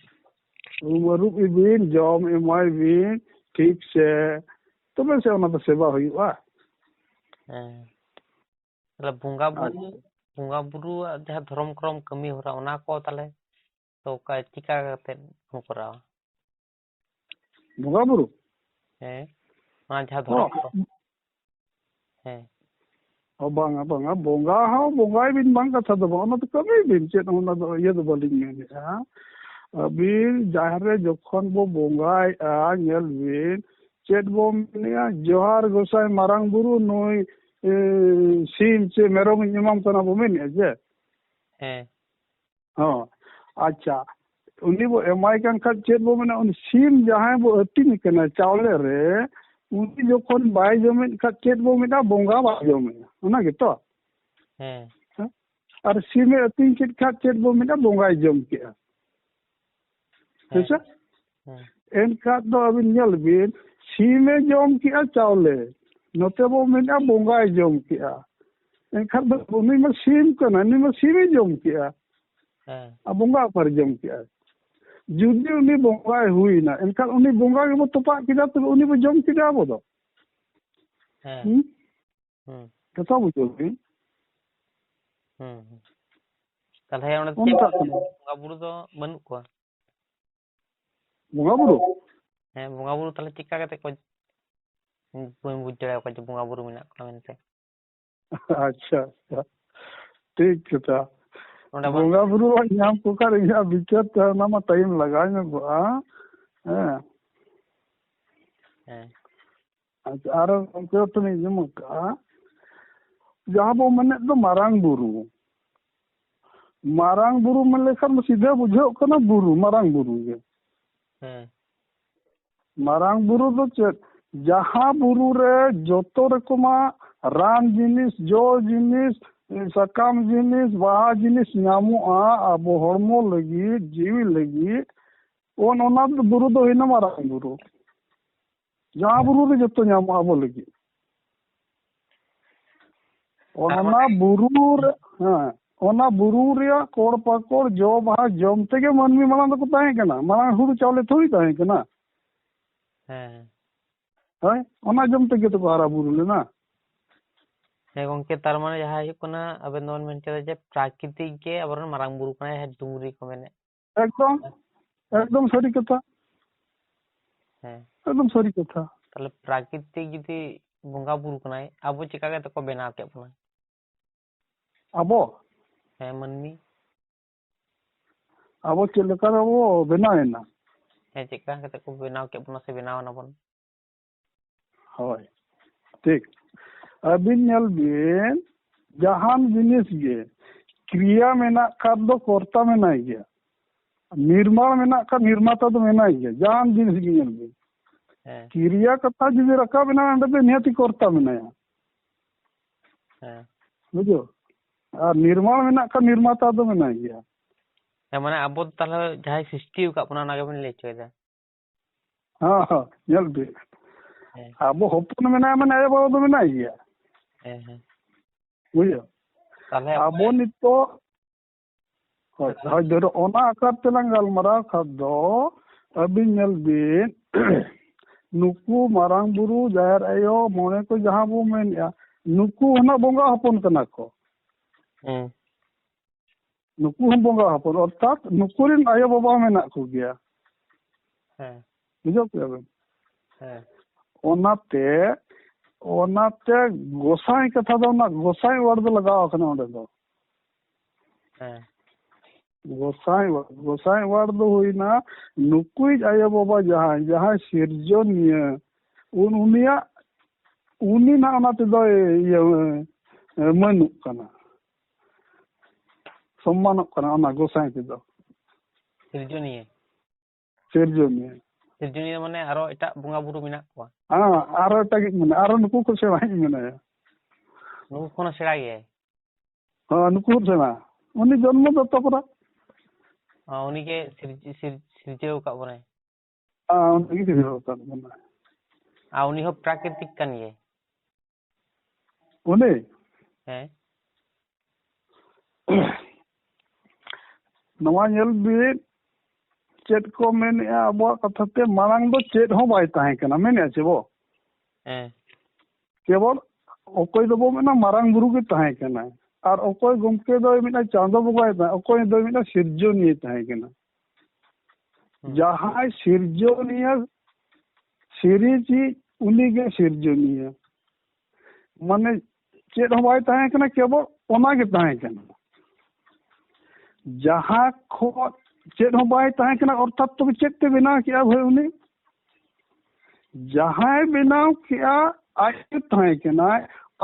ᱩᱢ ᱟᱹᱨᱩᱵ ᱮᱵᱤᱱ, ᱡᱚᱢ ᱮᱢᱟᱭ ᱵᱤᱱ, ᱴᱷᱤᱠ ᱥᱮ, ᱛᱚᱵᱮ ᱥᱮ ᱚᱱᱟ ᱫᱚ ᱥᱮᱵᱟ ᱦᱩᱭᱩᱜᱼᱟ᱾ ᱦᱮᱸ᱾ ᱛᱟᱦᱞᱮ ᱵᱚᱸᱜᱟ ᱵᱩᱨᱩ, ᱟᱪᱪᱷᱟ᱾ ᱵᱚᱸᱜᱟ ᱵᱩᱨᱩᱣᱟᱜ ᱡᱟᱦᱟᱸ ᱫᱷᱚᱨᱚᱢ ᱠᱚᱨᱚᱢ ᱠᱟᱹᱢᱤ ᱦᱚᱨᱟ, ᱚᱱᱟ ᱠᱚ ᱛᱟᱦᱞᱮ ᱛᱚ ᱚᱠᱟ, ᱪᱤᱠᱟ ᱠᱟᱛᱮ ᱵᱚᱱ ᱠᱚᱨᱟᱣᱟ? ᱵᱚᱸᱜᱟ ᱵᱩᱨᱩ? ᱦᱮᱸ, ᱚᱱᱟ ᱡᱟᱦᱟᱸ ᱚ᱾ ᱫᱷᱚᱨᱚᱢ ᱠᱚ᱾ ᱦᱮᱸ᱾ ᱚ, ᱵᱟᱝᱟ, ᱵᱟᱝᱟ, ᱵᱚᱸᱜᱟ ᱦᱚᱸ ᱵᱚᱸᱜᱟᱭ ᱵᱤᱱ, ᱵᱟᱝ ᱠᱟᱛᱷᱟ ᱫᱚ ᱵᱟᱝ, ᱚᱱᱟ ᱫᱚ ᱠᱟᱹᱢᱤ ᱵᱤᱱ, ᱪᱮᱫ ᱚᱱᱟ ᱫᱚ ᱤᱭᱟᱹ ᱫᱚ ᱵᱟᱹᱞᱤᱧ ᱢᱮᱱᱮᱫᱼᱟ᱾ ᱟᱹᱵᱤᱱ ᱡᱟᱦᱮᱨ ᱨᱮ ᱡᱚᱠᱷᱚᱱ ᱵᱚ ᱵᱚᱸᱜᱟᱭᱮᱫᱼᱟ, ᱧᱮᱞ ᱵᱤᱱ, ᱪᱮᱫ ᱵᱚ ᱢᱮᱱᱮᱫᱼᱟ, "ᱡᱚᱦᱟᱨ ᱜᱚᱸᱥᱟᱭ ᱢᱟᱨᱟᱝ ᱵᱩᱨᱩ, ᱱᱩᱭ, ᱮ, ᱥᱤᱢ ᱪᱮ ᱢᱮᱨᱚᱢᱤᱧ ᱮᱢᱟᱢ ᱠᱟᱱᱟ" ᱵᱚ ᱢᱮᱱᱮᱫᱼᱟ ᱡᱮ? ᱦᱮᱸ᱾ ᱦᱚᱸ, ᱟᱪᱪᱷᱟ, ᱩᱱᱤ ᱵᱚ ᱮᱢᱟᱭ ᱠᱟᱱ ᱠᱷᱟᱡ ᱪᱮᱫ ᱵᱚ ᱢᱮᱱᱟ? ᱩᱱᱤ ᱥᱤᱢ ᱡᱟᱦᱟᱸᱭ ᱵᱚ ᱟᱹᱛᱤᱧᱮ ᱠᱟᱱᱟ ᱪᱟᱣᱞᱮ ᱨᱮ, ᱩᱱᱤ ᱡᱚᱠᱷᱚᱱ ᱵᱟᱭ ᱡᱚᱢᱮᱫ ᱠᱷᱟᱡ ᱪᱮᱫ ᱵᱚ ᱢᱮᱱᱟ? ᱵᱚᱸᱜᱟ ᱵᱟᱭ ᱡᱚᱢᱮᱫᱼᱟ, ᱚᱱᱟ ᱜᱮᱛᱚ? ᱦᱮᱸ᱾ ᱦᱮᱸ? ᱟᱨ ᱥᱤᱢᱮ ᱟᱹᱛᱤᱧ ᱠᱮᱫ ᱠᱷᱟᱡ ᱪᱮᱫ ᱵᱚ ᱢᱮᱱᱟ? ᱵᱚᱸᱜᱟᱭ ᱡᱚᱢ ᱠᱮᱜᱼᱟ᱾ ᱦᱮᱸ᱾ ᱦᱮᱸ ᱥᱮ? ᱦᱮᱸ᱾ ᱮᱱᱠᱷᱟᱱ ᱫᱚ ᱟᱹᱵᱤᱱ ᱧᱮᱞ ᱵᱤᱱ, ᱥᱤᱢᱮ ᱡᱚᱢ ᱠᱮᱜᱼᱟ ᱪᱟᱣᱞᱮ, ᱱᱚᱛᱮ ᱵᱚ ᱢᱮᱱᱟ ᱵᱚᱸᱜᱟᱭ ᱡᱚᱢ ᱠᱮᱜᱼᱟ᱾ ᱮᱱᱠᱷᱟᱱ ᱫᱚ ᱩᱱᱤ ᱢᱟ ᱥᱤᱢ ᱠᱟᱱᱟᱭ, ᱩᱱᱤ ᱢᱟ ᱥᱤᱢᱮ ᱡᱚᱢ ᱠᱮᱜᱼᱟ᱾ ᱦᱮᱸ᱾ ᱟᱨ ᱵᱚᱸᱜᱟ ᱚᱠᱟᱨᱮ ᱡᱚᱢ ᱠᱮᱜᱼᱟ? ᱡᱩᱫᱤ ᱩᱱᱤ ᱵᱚᱸᱜᱟᱭ ᱦᱩᱭᱱᱟ, ᱮᱱᱠᱷᱟᱱ ᱩᱱᱤ ᱵᱚᱸᱜᱟ ᱜᱮᱵᱚ ᱛᱚᱯᱟᱜ ᱠᱮᱫᱟ, ᱛᱚᱵᱮ ᱩᱱᱤ ᱵᱚ ᱡᱚᱢ ᱠᱮᱫᱟ ᱟᱵᱚ ᱫᱚ᱾ ᱦᱮᱸ᱾ ᱦᱩᱸ? ᱦᱩᱸ᱾ ᱠᱟᱛᱷᱟ ᱵᱩᱡᱷᱟᱹᱣ ᱵᱤᱱ᱾ ᱦᱩᱸ, ᱦᱩᱸ᱾ ᱛᱟᱦᱞᱮ ᱚᱸᱰᱮ ᱫᱚ ᱪᱮᱫ ᱚᱱᱠᱟ ᱠᱟᱱᱟ᱾ ᱵᱚᱸᱜᱟ ᱵᱩᱨᱩ ᱫᱚ ᱵᱟᱹᱱᱩᱜ ᱠᱚᱣᱟ? ᱵᱚᱸᱜᱟ ᱵᱩᱨᱩ? ᱦᱮᱸ, ᱵᱚᱸᱜᱟ ᱵᱩᱨᱩ ᱛᱟᱦᱞᱮ ᱪᱮᱫᱠᱟ ᱠᱟᱛᱮ ᱠᱚ, ᱵᱟᱹᱧ ᱵᱩᱡᱽ ᱫᱟᱲᱮᱭᱟᱠᱚᱣᱟ ᱡᱮ ᱵᱚᱸᱜᱟ ᱵᱩᱨᱩ ᱢᱮᱱᱟᱜ ᱠᱚᱣᱟ ᱢᱮᱱᱛᱮ᱾ ᱟᱪᱪᱷᱟ, ᱟᱪᱪᱷᱟ᱾ ᱴᱷᱤᱠ ᱠᱟᱛᱷᱟ᱾ ᱚᱸᱰᱮ ᱵᱟᱝ ᱵᱚᱸᱜᱟ ᱵᱩᱨᱩ ᱧᱟᱢ ᱠᱚ ᱠᱷᱟᱱ ᱤᱧᱟᱹᱜ ᱵᱤᱪᱟᱹᱨ ᱛᱮ ᱚᱱᱟ ᱢᱟ ᱴᱟᱭᱤᱢ ᱞᱟᱜᱟᱣ ᱧᱚᱜᱚᱜᱼᱟ᱾ ᱦᱮᱸ᱾ ᱦᱮᱸ᱾ ᱟᱪᱪᱷᱟ, ᱟᱨᱚ ᱜᱚᱢᱠᱮ ᱦᱚᱸ ᱛᱚᱞᱤᱧ ᱟᱸᱡᱚᱢ ᱟᱠᱟᱫᱼᱟ, ᱡᱟᱦᱟᱸ ᱵᱚ ᱢᱮᱱᱮᱫ ᱫᱚ ᱢᱟᱨᱟᱝ ᱵᱩᱨᱩ, ᱢᱟᱨᱟᱝ ᱵᱩᱨᱩ ᱢᱮᱱ ᱞᱮᱠᱷᱟᱱ ᱫᱚ ᱥᱤᱫᱷᱟᱹ ᱵᱩᱡᱷᱟᱹᱜ ᱠᱟᱱᱟ ᱵᱩᱨᱩ, ᱢᱟᱨᱟᱝ ᱵᱩᱨᱩ ᱜᱮ᱾ ᱦᱮᱸ᱾ ᱢᱟᱨᱟᱝ ᱵᱩᱨᱩ ᱫᱚ ᱪᱮᱫ? ᱡᱟᱦᱟᱸ ᱵᱩᱨᱩ ᱨᱮ ᱡᱚᱛᱚ ᱨᱚᱠᱚᱢᱟᱜ ᱨᱟᱱ ᱡᱤᱱᱤᱥ, ᱡᱚ ᱡᱤᱱᱤᱥ, ᱥᱟᱠᱟᱢ ᱡᱤᱱᱤᱥ, ᱵᱟᱦᱟ ᱡᱤᱱᱤᱥ ᱧᱟᱢᱚᱜᱼᱟ ᱟᱵᱚ ᱦᱚᱲᱢᱚ ᱞᱟᱹᱜᱤᱫ, ᱡᱤᱣᱤ ᱞᱟᱹᱜᱤᱫ, ᱚᱱ ᱚᱱᱟ ᱵᱩᱨᱩ ᱫᱚ ᱦᱩᱭᱱᱟ ᱢᱟᱨᱟᱝ ᱵᱩᱨᱩ, ᱡᱟᱦᱟᱸ ᱵᱩᱨᱩ ᱨᱮ ᱡᱚᱛᱚ ᱧᱟᱢᱚᱜᱼᱟ ᱟᱵᱚ ᱞᱟᱹᱜᱤᱫ᱾ ᱚᱱ ᱟᱨ ᱚᱱᱟ ᱚᱱᱮ ᱵᱩᱨᱩ ᱨᱮ, ᱦᱮᱸ, ᱚᱱᱟ ᱵᱩᱨᱩ ᱨᱮᱭᱟᱜ ᱠᱚᱲ ᱯᱟᱠᱚᱲ ᱡᱚ ᱵᱟᱦᱟ ᱡᱚᱢ ᱛᱮᱜᱮ ᱢᱟᱹᱱᱢᱤ ᱢᱟᱲᱟᱝ ᱫᱚᱠᱚ ᱛᱟᱦᱮᱸ ᱠᱟᱱᱟ᱾ ᱢᱟᱲᱟᱝ ᱦᱩᱲᱩ ᱪᱟᱣᱞᱮ ᱛᱷᱩᱲᱤ ᱛᱟᱦᱮᱸ ᱠᱟᱱᱟ᱾ ᱦᱮᱸ᱾ ᱦᱳᱭ, ᱚᱱᱟ ᱡᱚᱢ ᱛᱮᱜᱮ ᱛᱚᱠᱚ ᱦᱟᱨᱟ ᱵᱩᱨᱩ ᱞᱮᱱᱟ᱾ ᱦᱮᱸ ᱜᱚᱝᱠᱮ, ᱛᱟᱨ ᱢᱟᱱᱮ ᱡᱟᱦᱟᱸ ᱦᱩᱭᱩᱜ ᱠᱟᱱᱟ, ᱟᱵᱮᱱ ᱫᱚᱵᱮᱱ ᱢᱮᱱ ᱦᱚᱪᱚᱭᱮᱫᱟ ᱡᱮ ᱯᱨᱟᱠᱨᱤᱛᱤᱠ ᱜᱮ ᱟᱵᱚᱨᱮᱱ ᱢᱟᱨᱟᱝ ᱵᱩᱨᱩ ᱠᱟᱱᱟᱭ, ᱡᱟᱦᱟᱸ ᱰᱩᱝᱨᱤ ᱠᱚ ᱢᱮᱱᱮᱫ᱾ ᱮᱠᱫᱚᱢ, ᱮᱠᱫᱚᱢ ᱥᱟᱹᱨᱤ ᱠᱟᱛᱷᱟ᱾ ᱦᱮᱸ᱾ ᱮᱠᱫᱚᱢ ᱥᱟᱹᱨᱤ ᱠᱟᱛᱷᱟ᱾ ᱛᱟᱦᱞᱮ ᱯᱨᱟᱠᱨᱤᱛᱤᱠ ᱡᱩᱫᱤ ᱵᱚᱸᱜᱟ ᱵᱩᱨᱩ ᱠᱟᱱᱟᱭ, ᱟᱵᱚ ᱪᱮᱠᱟ ᱠᱟᱛᱮ ᱠᱚ ᱵᱮᱱᱟᱣ ᱠᱮᱫ ᱵᱚᱱᱟ? ᱟᱵᱚ? ᱦᱮᱸ, ᱢᱟᱹᱱᱢᱤ᱾ ᱟᱵᱚ ᱪᱮᱫ ᱞᱮᱠᱟ ᱨᱮᱵᱚ ᱵᱮᱱᱟᱣ ᱮᱱᱟ? ᱦᱮᱸ, ᱪᱮᱫ ᱞᱮᱠᱟ ᱠᱟᱛᱮ ᱠᱚ ᱵᱮᱱᱟᱣ ᱠᱮᱫ ᱵᱚᱱᱟ ᱥᱮ ᱵᱮᱱᱟᱣ ᱮᱱᱟ ᱵᱚᱱ? ᱦᱳᱭ, ᱴᱷᱤᱠ᱾ ᱟᱹᱵᱤᱱ ᱧᱮᱞ ᱵᱤᱱ, ᱡᱟᱦᱟᱱ ᱡᱤᱱᱤᱥ ᱜᱮ ᱠᱨᱤᱭᱟ ᱢᱮᱱᱟᱜ ᱠᱷᱟᱱ ᱫᱚ ᱠᱚᱨᱛᱟ ᱢᱮᱱᱟᱭ ᱜᱮᱭᱟ, ᱱᱤᱨᱢᱟᱬ ᱢᱮᱱᱟᱜ ᱠᱷᱟᱱ ᱱᱤᱨᱢᱟᱛᱟ ᱫᱚ ᱢᱮᱱᱟᱭ ᱜᱮᱭᱟ᱾ ᱡᱟᱦᱟᱱ ᱡᱤᱱᱤᱥ ᱜᱮ ᱧᱮᱞ ᱵᱤᱱ, ᱦᱮᱸ᱾ ᱠᱨᱤᱭᱟ ᱠᱟᱛᱷᱟ ᱡᱩᱫᱤ ᱨᱟᱠᱟᱵ ᱮᱱᱟ, ᱚᱸᱰᱮ ᱫᱚ ᱱᱤᱦᱟᱹᱛᱤ ᱠᱚᱨᱛᱟ ᱢᱮᱱᱟᱭᱟ᱾ ᱦᱮᱸ᱾ ᱵᱩᱡᱷᱟᱹᱣ? ᱟᱨ ᱱᱤᱨᱢᱟᱬ ᱢᱮᱱᱟᱜ ᱠᱷᱟᱱ ᱱᱤᱨᱢᱟᱛᱟ ᱫᱚ ᱢᱮᱱᱟᱭ ᱜᱮᱭᱟ᱾ ᱦᱮᱸ, ᱢᱟᱱᱮ ᱟᱵᱚ ᱫᱚ ᱛᱟᱦᱞᱮ ᱡᱟᱦᱟᱸᱭ ᱥᱨᱤᱥᱴᱤ ᱟᱠᱟᱫ ᱵᱚᱱᱟ, ᱚᱱᱟ ᱜᱮᱵᱚᱱ ᱞᱟᱹᱭ ᱦᱚᱪᱚᱭᱮᱫᱟ᱾ ᱦᱮᱸ, ᱦᱮᱸ, ᱧᱮᱞ ᱵᱤᱱ᱾ ᱦᱮᱸ᱾ ᱟᱵᱚ ᱦᱚᱯᱚᱱ ᱢᱮᱱᱟᱭᱟ, ᱢᱟᱱᱮ ᱟᱭᱳ ᱵᱟᱵᱟ ᱫᱚ ᱢᱮᱱᱟᱭ ᱜᱮᱭᱟ᱾ ᱦᱮᱸ, ᱦᱮᱸ᱾ ᱵᱩᱡᱷᱟᱹᱣ? ᱛᱟᱦᱞᱮ ᱟᱵᱚ ᱚᱱᱮ ᱱᱤᱛᱚᱜ, ᱦᱳᱭ, ᱦᱳᱭ, ᱫᱷᱚᱨᱚ ᱚᱱᱟ ᱟᱠᱟᱨ ᱛᱮᱞᱟᱝ ᱜᱟᱞᱢᱟᱨᱟᱣ ᱠᱷᱟᱱ ᱫᱚ, ᱟᱹᱵᱤᱱ ᱧᱮᱞ ᱵᱤᱱ, ᱱᱩᱠᱩ ᱢᱟᱨᱟᱝ ᱵᱩᱨᱩ, ᱡᱟᱦᱮᱨ ᱟᱭᱳ, ᱢᱚᱬᱮ ᱠᱚ ᱡᱟᱦᱟᱸ ᱵᱚ ᱢᱮᱱᱮᱫᱼᱟ, ᱱᱩᱠᱩ ᱦᱚᱸ ᱱᱟᱜ ᱵᱚᱸᱜᱟ ᱦᱚᱯᱚᱱ ᱠᱟᱱᱟ ᱠᱚ᱾ ᱦᱮᱸ᱾ ᱱᱩᱠᱩ ᱦᱚᱸ ᱵᱚᱸᱜᱟ ᱦᱚᱯᱚᱱ, ᱚᱨᱛᱷᱟᱛ ᱱᱩᱠᱩ ᱨᱮᱱ ᱟᱭᱳ ᱵᱟᱵᱟ ᱦᱚᱸ ᱢᱮᱱᱟᱜ ᱠᱚᱜᱮᱭᱟ᱾ ᱦᱮᱸ᱾ ᱵᱩᱡᱷᱟᱹᱣ ᱠᱮᱫᱟ ᱵᱮᱱ? ᱦᱮᱸ᱾ ᱚᱱᱟᱛᱮ, ᱚᱱᱟᱛᱮ ᱜᱚᱸᱥᱟᱭ ᱠᱟᱛᱷᱟ ᱫᱚ, ᱚᱱᱟ ᱜᱚᱸᱥᱟᱭ word ᱫᱚ ᱞᱟᱜᱟᱣ ᱟᱠᱟᱱᱟ ᱚᱸᱰᱮ ᱫᱚ᱾ ᱦᱮᱸ᱾ ᱜᱚᱸᱥᱟᱭ word, ᱜᱚᱸᱥᱟᱭ word ᱫᱚ ᱦᱩᱭᱱᱟ ᱱᱩᱠᱩᱭᱤᱡ ᱟᱭᱳ ᱵᱟᱵᱟ ᱡᱟᱦᱟᱸᱭ, ᱡᱟᱦᱟᱸᱭ ᱥᱤᱨᱡᱚᱱᱤᱭᱟᱹ, ᱩᱱ-, ᱩᱱᱤᱭᱟᱜ, ᱩᱱᱤ ᱱᱟᱜ ᱚᱱᱟ ᱛᱮᱫᱚᱭ ᱤᱭᱟᱹ, ᱢᱟᱹᱱᱩᱜ ᱠᱟᱱᱟ᱾ ᱥᱚᱢᱢᱟᱱᱚᱜ ᱠᱟᱱᱟ ᱚᱱᱟ ᱜᱚᱸᱥᱟᱭ ᱛᱮᱫᱚ᱾ ᱥᱤᱨᱡᱚᱱᱤᱭᱟᱹ᱾ ᱥᱤᱨᱡᱚᱱᱤᱭᱟᱹ᱾ ᱥᱤᱨᱡᱚᱱᱤᱭᱟᱹ ᱢᱟᱱᱮ ᱟᱨᱚ ᱮᱴᱟᱜ ᱵᱚᱸᱜᱟ ᱵᱩᱨᱩ ᱢᱮᱱᱟᱜ ᱠᱚᱣᱟ? ᱦᱮᱸ, ᱟᱨᱚ ᱮᱴᱟᱜ ᱜᱮ ᱢᱮᱱᱟᱜᱼᱟ, ᱟᱨᱚ ᱱᱩᱠᱩ ᱠᱚ ᱥᱮᱬᱟᱭᱤᱡ ᱢᱮᱱᱟᱭᱟ᱾ ᱱᱩᱠᱩ ᱠᱷᱚᱱ ᱦᱚᱸ ᱥᱮᱬᱟ ᱜᱮᱭᱟᱭ? ᱦᱮᱸ, ᱱᱩᱠᱩ ᱦᱚᱸ ᱥᱮᱬᱟ᱾ ᱩᱱᱤ ᱡᱚᱱᱢᱚ ᱫᱚᱛᱚ ᱠᱚᱨᱟ᱾ ᱚ, ᱩᱱᱤ ᱜᱮ ᱥᱤᱨᱡ-, ᱥᱤᱨ-, ᱥᱤᱨᱡᱟᱹᱣ ᱟᱠᱟᱫ ᱵᱚᱱᱟᱭ᱾ ᱟᱨ ᱩᱱᱤ ᱜᱮ ᱥᱤᱨᱡᱟᱹᱣ ᱟᱠᱟᱫ ᱵᱚᱱᱟᱭ᱾ ᱟᱨ ᱩᱱᱤ ᱦᱚᱸ ᱯᱨᱟᱠᱨᱤᱛᱤᱠ ᱠᱟᱱ ᱜᱮᱭᱟᱭ᱾ ᱩᱱᱤ? ᱦᱮᱸ᱾ ᱱᱚᱣᱟ ᱧᱮᱞ ᱵᱤᱱ, ᱪᱮᱫ ᱠᱚ ᱢᱮᱱᱮᱜᱼᱟ ᱟᱵᱚᱣᱟᱜ ᱠᱟᱛᱷᱟ ᱛᱮ, ᱢᱟᱲᱟᱝ ᱫᱚ ᱪᱮᱫ ᱦᱚᱸ ᱵᱟᱭ ᱛᱟᱦᱮᱸ ᱠᱟᱱᱟ, ᱢᱮᱱᱮᱜᱼᱟ ᱪᱮ ᱵᱚ? ᱦᱮᱸ᱾ ᱠᱮᱵᱚᱞ ᱚᱠᱚᱭ ᱫᱚᱵᱚ ᱢᱮᱱᱟ ᱢᱟᱨᱟᱝ ᱵᱩᱨᱩ ᱜᱮ ᱛᱟᱦᱮᱸ ᱠᱟᱱᱟᱭ, ᱟᱨ ᱚᱠᱚᱭ ᱜᱚᱢᱠᱮ ᱫᱚᱭ ᱢᱮᱱᱟ ᱪᱟᱸᱫᱚ ᱵᱚᱸᱜᱟᱭ ᱛᱟᱦᱮᱸ, ᱚᱠᱚᱭ ᱫᱚᱭ ᱢᱮᱱᱟ ᱥᱤᱨᱡᱚᱱᱤᱭᱟᱹ ᱛᱟᱦᱮᱸ ᱠᱟᱱᱟ᱾ ᱦᱩᱸ᱾ ᱡᱟᱦᱟᱸᱭ ᱥᱤᱨᱡᱚᱱᱤᱭᱟᱹ ᱥᱤᱨᱤᱡᱤᱡ, ᱩᱱᱤ ᱜᱮ ᱥᱤᱨᱡᱚᱱᱤᱭᱟᱹ᱾ ᱢᱟᱱᱮ ᱪᱮᱫ ᱦᱚᱸ ᱵᱟᱭ ᱛᱟᱦᱮᱸ ᱠᱟᱱᱟ, ᱠᱮᱵᱚᱞ ᱚᱱᱟ ᱜᱮ ᱛᱟᱦᱮᱸ ᱠᱟᱱᱟ᱾ ᱡᱟᱦᱟᱸ ᱠᱷᱚᱱ ᱪᱮᱫ ᱦᱚᱸ ᱵᱟᱭ ᱛᱟᱦᱮᱸ ᱠᱟᱱᱟ, ᱚᱨᱛᱷᱟᱛ ᱛᱚᱵᱮ ᱪᱮᱫ ᱛᱮ ᱵᱮᱱᱟᱣ ᱠᱮᱜᱼᱟ ᱵᱷᱟᱹᱭ ᱩᱱᱤ? ᱡᱟᱦᱟᱸᱭ ᱵᱮᱱᱟᱣ ᱠᱮᱜᱼᱟ, ᱟᱡ ᱜᱮ ᱛᱟᱦᱮᱸ ᱠᱟᱱᱟᱭ,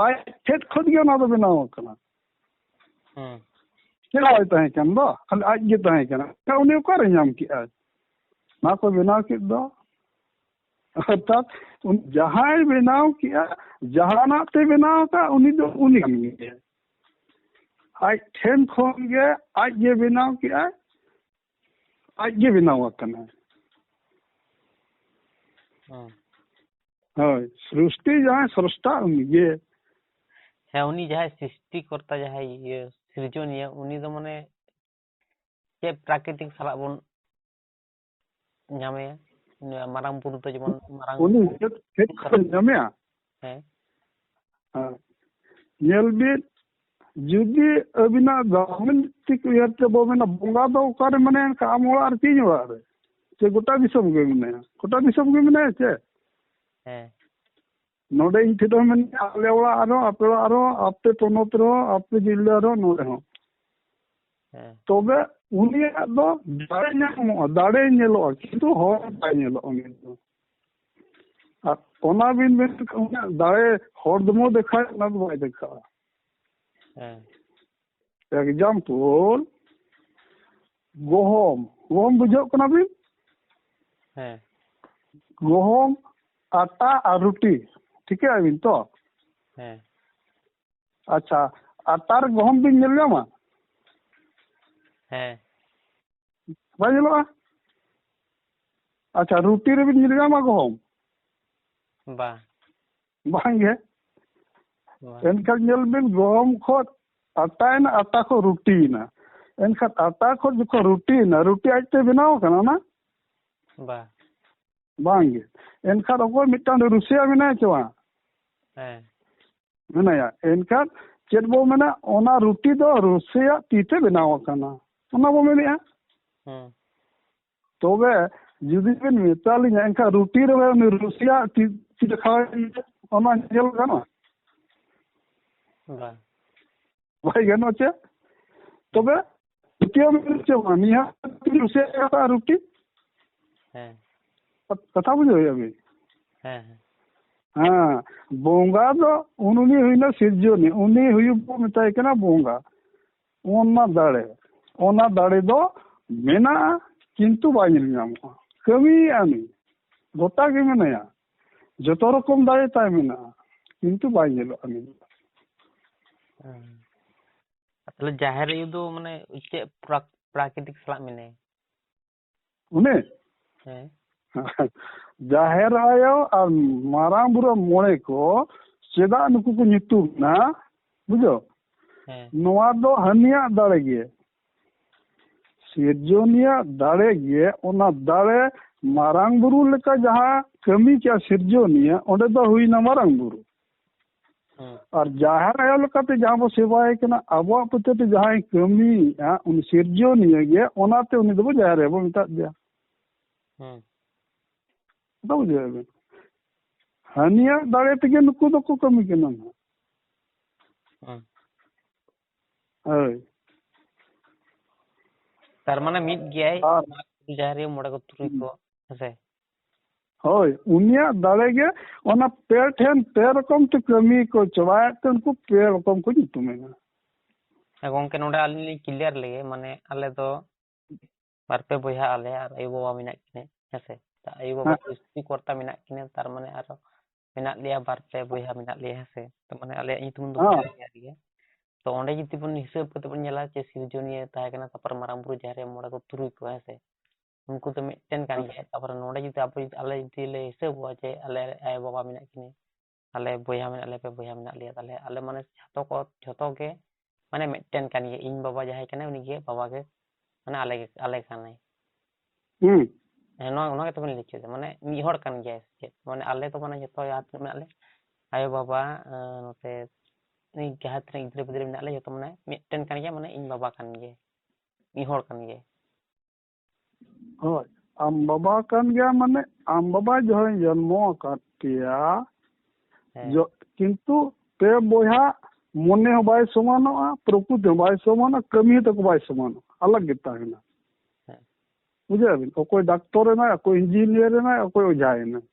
ᱟᱡ ᱴᱷᱮᱱ ᱠᱷᱚᱱ ᱜᱮ ᱚᱱᱟ ᱫᱚ ᱵᱮᱱᱟᱣ ᱟᱠᱟᱱᱟ᱾ ᱦᱩᱸ᱾ ᱪᱮᱫ ᱦᱚᱸ ᱵᱟᱭ ᱛᱟᱦᱮᱸ ᱠᱟᱱ ᱫᱚ, ᱠᱷᱟᱹᱞᱤ ᱟᱡ ᱜᱮ ᱛᱟᱦᱮᱸ ᱠᱟᱱᱟ᱾ ᱮᱱᱠᱷᱟᱱ ᱩᱱᱤ ᱚᱠᱟᱨᱮ ᱧᱟᱢ ᱠᱮᱜᱼᱟ? ᱚᱱᱟ ᱠᱚ ᱵᱮᱱᱟᱣ ᱠᱮᱫ ᱫᱚ᱾ ᱚᱨᱛᱷᱟᱛ ᱩᱱ-, ᱡᱟᱦᱟᱸᱭ ᱵᱮᱱᱟᱣ ᱠᱮᱜᱼᱟ, ᱡᱟᱦᱟᱱᱟᱜ ᱛᱮ ᱵᱮᱱᱟᱣ ᱟᱠᱟᱫ, ᱩᱱᱤ ᱫᱚ ᱩᱱᱤ ᱠᱟᱱ ᱜᱮᱭᱟᱭ᱾ ᱟᱡ ᱴᱷᱮᱱ ᱠᱷᱚᱱ ᱜᱮ ᱟᱡ ᱜᱮ ᱵᱮᱱᱟᱣ ᱠᱮᱜᱼᱟᱭ, ᱟᱡ ᱜᱮ ᱵᱮᱱᱟᱣ ᱟᱠᱟᱱᱟᱭ᱾ ᱦᱩᱸ᱾ ᱦᱳᱭ, ᱥᱨᱤᱥᱴᱤ ᱡᱟᱦᱟᱸᱭ ᱥᱨᱚᱥᱴᱟ ᱩᱱᱤ ᱜᱮ᱾ ᱦᱮᱸ, ᱩᱱᱤ ᱡᱟᱦᱟᱸᱭ ᱥᱨᱤᱥᱴᱤ ᱠᱚᱨᱛᱟ, ᱡᱟᱦᱟᱸᱭ ᱤᱭᱟᱹ ᱥᱤᱨᱡᱚᱱᱤᱭᱟᱹ, ᱩᱱᱤ ᱫᱚ ᱢᱟᱱᱮ ᱪᱮᱫ ᱯᱨᱟᱠᱨᱤᱛᱤᱠ ᱥᱟᱞᱟᱜ ᱵᱚᱱ ᱧᱟᱢᱮᱭᱟ? ᱩᱱᱤ ᱢᱟᱨᱟᱝ ᱵᱩᱨᱩ ᱫᱚ ᱡᱮᱢᱚᱱ ᱢᱟᱨᱟᱝ ᱩᱱᱤ ᱪᱮᱫ, ᱪᱮᱫ ᱠᱷᱚᱱ ᱧᱟᱢᱮᱭᱟ? ᱦᱮᱸ᱾ ᱦᱮᱸ᱾ ᱧᱮᱞ ᱵᱤᱱ, ᱡᱩᱫᱤ ᱟᱹᱵᱤᱱᱟᱜ ᱫᱷᱚᱨᱢᱤᱠ ᱩᱭᱦᱟᱹᱨ ᱛᱮ ᱵᱚ ᱢᱮᱱᱟ, ᱵᱚᱸᱜᱟ ᱫᱚ ᱚᱠᱟᱨᱮ ᱢᱮᱱᱟᱭᱟ? ᱮᱱᱠᱷᱟᱱ ᱟᱢ ᱚᱲᱟᱜ ᱨᱮ ᱪᱮ ᱤᱧ ᱚᱲᱟᱜ ᱨᱮ? ᱪᱮ ᱜᱚᱴᱟ ᱫᱤᱥᱚᱢ ᱜᱮ ᱢᱮᱱᱟᱭᱟ? ᱜᱚᱴᱟ ᱫᱤᱥᱚᱢ ᱜᱮ ᱢᱮᱱᱟᱭᱟ ᱪᱮ? ᱦᱮᱸ᱾ ᱱᱚᱰᱮ ᱤᱧ ᱴᱷᱮᱱ ᱦᱚᱸ ᱢᱮᱱᱟᱭᱟ, ᱟᱞᱮ ᱚᱲᱟᱜ ᱨᱮᱦᱚᱸ, ᱟᱯᱮ ᱚᱲᱟᱜ ᱨᱮᱦᱚᱸ, ᱟᱯᱮ ᱯᱚᱱᱚᱛ ᱨᱮᱦᱚᱸ, ᱟᱯᱮ ᱡᱤᱞᱟᱹ ᱨᱮᱦᱚᱸ, ᱱᱚᱰᱮ ᱦᱚᱸ᱾ ᱦᱮᱸ᱾ ᱛᱚᱵᱮ ᱩᱱᱤᱭᱟᱜ ᱫᱚ ᱫᱟᱲᱮ ᱧᱟᱢᱚᱜᱼᱟ, ᱫᱟᱲᱮ ᱧᱮᱞᱚᱜᱼᱟ, ᱠᱤᱱᱛᱩ ᱦᱚᱲ ᱵᱟᱭ ᱧᱮᱞᱚᱜᱼᱟ ᱩᱱᱤ ᱫᱚ᱾ ᱟᱨ ᱚᱱᱟ ᱵᱤᱱ ᱢᱮᱱ ᱠᱮᱫ, ᱩᱱᱤᱭᱟᱜ ᱫᱟᱲᱮ ᱦᱚᱲᱢᱚ ᱫᱮᱠᱷᱟᱣ, ᱚᱱᱟ ᱫᱚ ᱵᱟᱭ ᱫᱮᱠᱷᱟᱜᱼᱟ᱾ ᱦᱮᱸ᱾ Example, ᱜᱚᱦᱚᱢ, ᱜᱚᱦᱚᱢ ᱵᱩᱡᱷᱟᱹᱜ ᱠᱟᱱᱟ ᱵᱤᱱ? ᱦᱮᱸ᱾ ᱜᱚᱦᱚᱢ, ᱟᱴᱟ ᱟᱨ ᱨᱩᱴᱤ, ᱴᱷᱤᱠᱟᱹᱭᱮᱫ ᱵᱤᱱ ᱛᱚ? ᱦᱮᱸ᱾ ᱟᱪᱪᱷᱟ, ᱟᱴᱟ ᱨᱮ ᱜᱚᱦᱚᱢ ᱵᱤᱱ ᱧᱮᱞ ᱧᱟᱢᱟ? ᱦᱮᱸ᱾ ᱵᱟᱭ ᱧᱮᱞᱚᱜᱼᱟ᱾ ᱟᱪᱪᱷᱟ, ᱨᱩᱴᱤ ᱨᱮᱵᱤᱱ ᱧᱮᱞ ᱧᱟᱢᱟ ᱜᱚᱦᱚᱢ? ᱵᱟ ᱵᱟᱝ ᱜᱮ᱾ ᱵᱟ᱾ ᱮᱱᱠᱷᱟᱱ ᱧᱮᱞ ᱵᱤᱱ, ᱜᱚᱦᱚᱢ ᱠᱷᱚᱱ ᱟᱴᱟᱭᱮᱱᱟ, ᱟᱴᱟ ᱠᱷᱚᱱ ᱨᱩᱴᱤᱭᱮᱱᱟ᱾ ᱮᱱᱠᱷᱟᱱ ᱟᱴᱟ ᱠᱷᱚᱱ ᱡᱚᱠᱷᱚᱱ ᱨᱩᱴᱤᱭᱮᱱᱟ, ᱨᱩᱴᱤ ᱟᱡᱛᱮ ᱵᱮᱱᱟᱣ ᱟᱠᱟᱱᱟ ᱚᱱᱟ? ᱵᱟ ᱵᱟᱝ ᱜᱮ᱾ ᱮᱱᱠᱷᱟᱱ ᱚᱠᱚᱭ ᱢᱤᱫᱴᱟᱝ ᱨᱩᱥᱤᱭᱟ ᱢᱮᱱᱟᱭᱟ ᱪᱮ ᱵᱟᱝ? ᱦᱮᱸ ᱢᱮᱱᱟᱭᱟ᱾ ᱮᱱᱠᱷᱟᱱ ᱪᱮᱫ ᱵᱚ ᱢᱮᱱᱟ, ᱚᱱᱟ ᱨᱩᱴᱤ ᱫᱚ ᱨᱩᱥᱤᱭᱟᱜ ᱛᱤ ᱛᱮ ᱵᱮᱱᱟᱣ ᱟᱠᱟᱱᱟ, ᱚᱱᱟ ᱵᱚ ᱢᱮᱱᱮᱜᱼᱟ᱾ ᱦᱩᱸ ᱛᱚᱵᱮ ᱡᱩᱫᱤ ᱵᱮᱱ ᱢᱮᱛᱟ ᱞᱤᱧᱟ, ᱮᱱᱠᱷᱟᱱ ᱨᱩᱴᱤ ᱨᱮ ᱩᱱᱤ ᱨᱩᱥᱤᱭᱟᱜ ᱛᱤ, ᱛᱤ ᱫᱮᱠᱷᱟᱣ, ᱚᱱᱟ ᱧᱮᱞ ᱜᱟᱱᱚᱜᱼᱟ? ᱵᱟ ᱵᱟᱭ ᱜᱟᱱᱚᱜᱼᱟ ᱪᱮ? ᱛᱚᱵᱮ ᱯᱟᱹᱛᱭᱟᱹᱣ ᱢᱮᱱᱟᱜ ᱪᱮ ᱵᱟᱝ? ᱱᱤᱭᱟᱹ ᱨᱩᱥᱤᱭᱟ ᱨᱩᱴᱤ ᱦᱮᱸ ᱠᱟᱛᱷᱟ ᱵᱩᱡᱷᱟᱹᱣ ᱦᱩᱭᱩᱜᱼᱟ ᱵᱤᱱ? ᱦᱮᱸ ᱦᱮᱸ ᱦᱮᱸ, ᱵᱚᱸᱜᱟ ᱫᱚ ᱩᱱᱤ ᱦᱩᱭᱱᱟ ᱥᱤᱨᱡᱚᱱᱤᱭᱟᱹ, ᱩᱱᱤ ᱦᱩᱭᱩᱜ ᱵᱚ ᱢᱮᱛᱟᱭ ᱠᱟᱱᱟ ᱵᱚᱸᱜᱟ᱾ ᱚᱱᱟ ᱫᱟᱲᱮ, ᱚᱱᱟ ᱫᱟᱲᱮ ᱫᱚ ᱢᱮᱱᱟᱜᱼᱟ, ᱠᱤᱱᱛᱩ ᱵᱟᱭ ᱧᱮᱞ ᱧᱟᱢᱚᱜᱼᱟ᱾ ᱠᱟᱹᱢᱤᱭᱮᱫᱼᱟ ᱩᱱᱤ, ᱜᱚᱴᱟ ᱜᱮ ᱢᱮᱱᱟᱭᱟ, ᱡᱚᱛᱚ ᱨᱚᱠᱚᱢ ᱫᱟᱲᱮ ᱛᱟᱭ ᱢᱮᱱᱟᱜᱼᱟ, ᱠᱤᱱᱛᱩ ᱵᱟᱭ ᱧᱮᱞᱚᱜᱼᱟ ᱩᱱᱤ ᱫᱚ᱾ ᱦᱮᱸ᱾ ᱟᱨ ᱛᱟᱦᱞᱮ ᱡᱟᱦᱮᱨ ᱟᱭᱳ ᱫᱚ ᱢᱟᱱᱮ ᱪᱮᱫ ᱯᱨᱟᱠ-, ᱯᱨᱟᱠᱨᱤᱛᱤᱠ ᱥᱟᱞᱟᱜ ᱢᱮᱱᱟᱭᱟ? ᱩᱱᱤ ᱦᱮᱸ ᱡᱟᱦᱮᱨ ᱟᱭᱳ ᱟᱨ ᱢᱟᱨᱟᱝ ᱵᱩᱨᱩ ᱢᱚᱬᱮ ᱠᱚ ᱪᱮᱫᱟᱜ ᱱᱩᱠᱩ ᱠᱚ ᱧᱩᱛᱩᱢ ᱮᱱᱟ, ᱵᱩᱡᱷᱟᱹᱣ? ᱦᱮᱸ ᱱᱚᱣᱟ ᱫᱚ ᱦᱟᱹᱱᱤᱭᱟᱜ ᱫᱟᱲᱮ ᱜᱮ, ᱥᱤᱨᱡᱚᱱᱤᱭᱟᱜ ᱫᱟᱲᱮ ᱜᱮ᱾ ᱚᱱᱟ ᱫᱟᱲᱮ ᱢᱟᱨᱟᱝ ᱵᱩᱨᱩ ᱞᱮᱠᱟ ᱡᱟᱦᱟᱸ ᱠᱟᱹᱢᱤ ᱠᱮᱜᱼᱟ ᱥᱤᱨᱡᱚᱱᱤᱭᱟᱹ, ᱚᱸᱰᱮ ᱫᱚ ᱦᱩᱭᱱᱟ ᱢᱟᱨᱟᱝ ᱵᱩᱨᱩ᱾ ᱦᱩᱸ ᱟᱨ ᱡᱟᱦᱮᱨ ᱟᱭᱳ ᱞᱮᱠᱟᱛᱮ ᱡᱟᱦᱟᱸ ᱵᱚ ᱥᱮᱵᱟᱭᱮ ᱠᱟᱱᱟ, ᱟᱵᱚᱣᱟᱜ ᱯᱟᱹᱛᱭᱟᱹᱣ ᱛᱮ ᱡᱟᱦᱟᱸᱭ ᱠᱟᱹᱢᱤᱭᱮᱜᱼᱟ, ᱩᱱᱤ ᱥᱤᱨᱡᱚᱱᱤᱭᱟᱹ ᱜᱮ, ᱚᱱᱟᱛᱮ ᱩᱱᱤ ᱫᱚᱵᱚ ᱡᱟᱦᱮᱨ ᱟᱭᱳ ᱵᱚ ᱢᱮᱛᱟᱫ ᱫᱮᱭᱟ᱾ ᱦᱩᱸ ᱠᱟᱛᱷᱟ ᱵᱩᱡᱷᱟᱹᱣ ᱵᱮᱱ? ᱦᱟᱹᱱᱤᱭᱟᱜ ᱫᱟᱲᱮ ᱛᱮᱜᱮ ᱱᱩᱠᱩ ᱫᱚᱠᱚ ᱠᱟᱹᱢᱤ ᱠᱟᱱᱟ ᱱᱟᱦᱟᱜ᱾ ᱦᱩᱸ ᱦᱳᱭ ᱛᱟᱨ ᱢᱟᱱᱮ ᱢᱤᱫ ᱜᱮᱭᱟᱭ ᱟᱨ ᱡᱟᱦᱮᱨ ᱟᱭᱳ ᱢᱚᱬᱮ ᱠᱚ ᱛᱩᱨᱩᱭ ᱠᱚ, ᱦᱮᱸᱥᱮ? ᱦᱳᱭ, ᱩᱱᱤᱭᱟᱜ ᱫᱟᱲᱮ ᱜᱮ ᱚᱱᱟ ᱯᱮ ᱴᱷᱮᱱ ᱯᱮ ᱨᱚᱠᱚᱢ ᱛᱮ ᱠᱟᱹᱢᱤ ᱠᱚ ᱪᱟᱵᱟᱭᱮᱫ ᱛᱮ ᱩᱱᱠᱩ ᱯᱮ ᱨᱚᱠᱚᱢ ᱠᱚ ᱧᱩᱛᱩᱢᱮᱱᱟ᱾ ᱦᱮᱸ ᱜᱚᱝᱠᱮ, ᱱᱚᱰᱮ ᱟᱹᱞᱤᱧ ᱞᱤᱧ clear ᱞᱮᱜᱮ, ᱢᱟᱱᱮ ᱟᱞᱮ ᱫᱚ ᱵᱟᱨ ᱯᱮ ᱵᱚᱭᱦᱟ ᱟᱞᱮ ᱟᱨ ᱟᱭᱳ ᱵᱟᱵᱟ ᱢᱮᱱᱟᱜ ᱠᱤᱱᱟᱹ, ᱦᱮᱸᱥᱮ? ᱛᱟ ᱟᱭᱳ ᱵᱟᱵᱟ ᱦᱮᱸ᱾ ᱥᱨᱤᱥᱴᱤ ᱠᱚᱨᱛᱟ ᱢᱮᱱᱟᱜ ᱠᱤᱱᱟᱹ, ᱛᱟᱨ ᱢᱟᱱᱮ ᱟᱨᱚ ᱢᱮᱱᱟᱜ ᱞᱮᱭᱟ ᱵᱟᱨ ᱯᱮ ᱵᱚᱭᱦᱟ ᱢᱮᱱᱟᱜ ᱞᱮᱭᱟ, ᱦᱮᱸᱥᱮ? ᱛᱚ ᱢᱟᱱᱮ ᱟᱞᱮᱭᱟᱜ ᱧᱩᱛᱩᱢ ᱫᱚ ᱦᱮᱸ᱾ ᱵᱷᱮᱜᱟᱨ ᱜᱮᱭᱟ᱾ ᱛᱚ ᱚᱸᱰᱮ ᱡᱩᱫᱤ ᱵᱚᱱ ᱦᱤᱥᱟᱹᱵ ᱠᱟᱛᱮ ᱵᱚᱱ ᱧᱮᱞᱟ ᱡᱮ ᱥᱤᱨᱡᱚᱱᱤᱭᱟᱹ ᱛᱟᱦᱮᱸ ᱠᱟᱱᱟ, ᱛᱟᱨᱯᱚᱨᱮ ᱢᱟᱨᱟᱝ ᱵᱩᱨᱩ, ᱡᱟᱦᱮᱨ ᱟᱭᱳ, ᱢᱚᱬᱮ ᱠᱚ, ᱛᱩᱨᱩᱭ ᱠᱚ, ᱦᱮᱸ ᱥᱮ? ᱩᱱᱠᱩ ᱫᱚ ᱢᱤᱫᱴᱮᱱ ᱠᱟᱱ ᱜᱮᱭᱟ᱾ ᱛᱟᱨᱯᱚᱨᱮ ᱱᱚᱰᱮ ᱡᱩᱫᱤ ᱟᱵᱚ ᱡᱩᱫᱤ, ᱟᱞᱮ ᱡᱩᱫᱤ ᱞᱮ ᱦᱤᱥᱟᱹᱵᱚᱜᱼᱟ ᱡᱮ ᱟᱞᱮ ᱟᱭᱳ ᱵᱟᱵᱟ ᱢᱮᱱᱟᱜ ᱠᱤᱱᱟ, ᱟᱞᱮ ᱵᱚᱭᱦᱟ ᱢᱮᱱᱟᱜ ᱞᱮᱭᱟ, ᱯᱮ ᱵᱚᱭᱦᱟ ᱢᱮᱱᱟᱜ ᱞᱮᱭᱟ, ᱛᱟᱦᱞᱮ ᱟᱞᱮ ᱢᱟᱱᱮ ᱡᱷᱚᱛᱚ ᱠᱚ, ᱡᱷᱚᱛᱚ ᱜᱮ ᱢᱟᱱᱮ ᱢᱤᱫᱴᱮᱱ ᱠᱟᱱ ᱜᱮᱭᱟ᱾ ᱤᱧ ᱵᱟᱵᱟ ᱡᱟᱦᱟᱸᱭ ᱠᱟᱱᱟᱭ, ᱩᱱᱤ ᱜᱮ ᱵᱟᱵᱟ ᱜᱮ, ᱢᱟᱱᱮ ᱟᱞᱮ ᱜᱮ, ᱟᱞᱮ ᱠᱟᱱᱟᱭ᱾ ᱦᱩᱸ᱾ ᱦᱮᱸ, ᱱᱚᱣᱟ, ᱚᱱᱟ ᱜᱮᱛᱚ ᱵᱮᱱ ᱞᱟᱹᱭ ᱦᱚᱪᱚᱭᱮᱫᱟ, ᱢᱟᱱᱮ ᱢᱤᱫ ᱦᱚᱲ ᱠᱟᱱ ᱜᱮᱭᱟᱭ ᱥᱮ ᱪᱮᱫ? ᱢᱟᱱᱮ ᱟᱞᱮ ᱫᱚ ᱢᱟᱱᱮ ᱡᱷᱚᱛᱚ ᱡᱟᱦᱟᱸ ᱛᱤᱱᱟᱹᱜ ᱢᱮᱱᱟᱜ ᱞᱮ, ᱟᱭᱳ ᱵᱟᱵᱟ, ᱮᱸ, ᱱᱚᱛᱮ ᱩᱱᱤ ᱡᱟᱦᱟᱸ ᱛᱤᱱᱟᱹᱜ ᱜᱤᱫᱽᱨᱟᱹ ᱯᱤᱫᱽᱨᱟᱹ ᱢᱮᱱᱟᱜ ᱞᱮ, ᱡᱷᱚᱛᱚ ᱢᱟᱱᱮ ᱢᱤᱫᱴᱮᱱ ᱠᱟᱱ ᱜᱮᱭᱟ, ᱢᱟᱱᱮ ᱤᱧ ᱵᱟᱵᱟ ᱠᱟᱱ ᱜᱮᱭᱟᱭ, ᱢᱤᱫ ᱦᱚᱲ ᱠᱟᱱ ᱜᱮᱭᱟᱭ᱾ ᱦᱳᱭ, ᱟᱢ ᱵᱟᱵᱟ ᱠᱟᱱ ᱜᱮᱭᱟ, ᱢᱟᱱᱮ ᱟᱢ ᱵᱟᱵᱟ ᱡᱟᱦᱟᱸᱭ ᱡᱚᱱᱢᱚ ᱟᱠᱟᱫ ᱯᱮᱭᱟ, ᱦᱮᱸ᱾ ᱡᱚ-, ᱠᱤᱱᱛᱩ ᱯᱮ ᱵᱚᱭᱦᱟ ᱢᱚᱱᱮ ᱦᱚᱸ ᱵᱟᱭ ᱥᱚᱢᱟᱱᱚᱜᱼᱟ, ᱯᱨᱚᱠᱨᱤᱛᱤ ᱦᱚᱸ ᱵᱟᱭ ᱥᱚᱢᱟᱱᱚᱜᱼᱟ, ᱠᱟᱹᱢᱤ ᱦᱚᱸ ᱛᱟᱠᱚ ᱵᱟᱭ ᱥᱚᱢᱟᱱᱚᱜᱼᱟ, ᱟᱞᱟᱜᱽ ᱜᱮ ᱛᱟᱦᱮᱱᱟ᱾ ᱦᱮᱸ᱾ ᱵᱩᱡᱷᱟᱹᱣ ᱵᱤᱱ? ᱚᱠᱚᱭ ᱰᱟᱠᱛᱚᱨ ᱮᱱᱟᱭ, ᱚᱠᱚᱭ ᱤᱧᱡᱤᱱᱤᱭᱟᱨ ᱮᱱᱟᱭ, ᱚᱠᱚᱭ ᱚᱡᱷᱟ ᱮᱱᱟᱭ᱾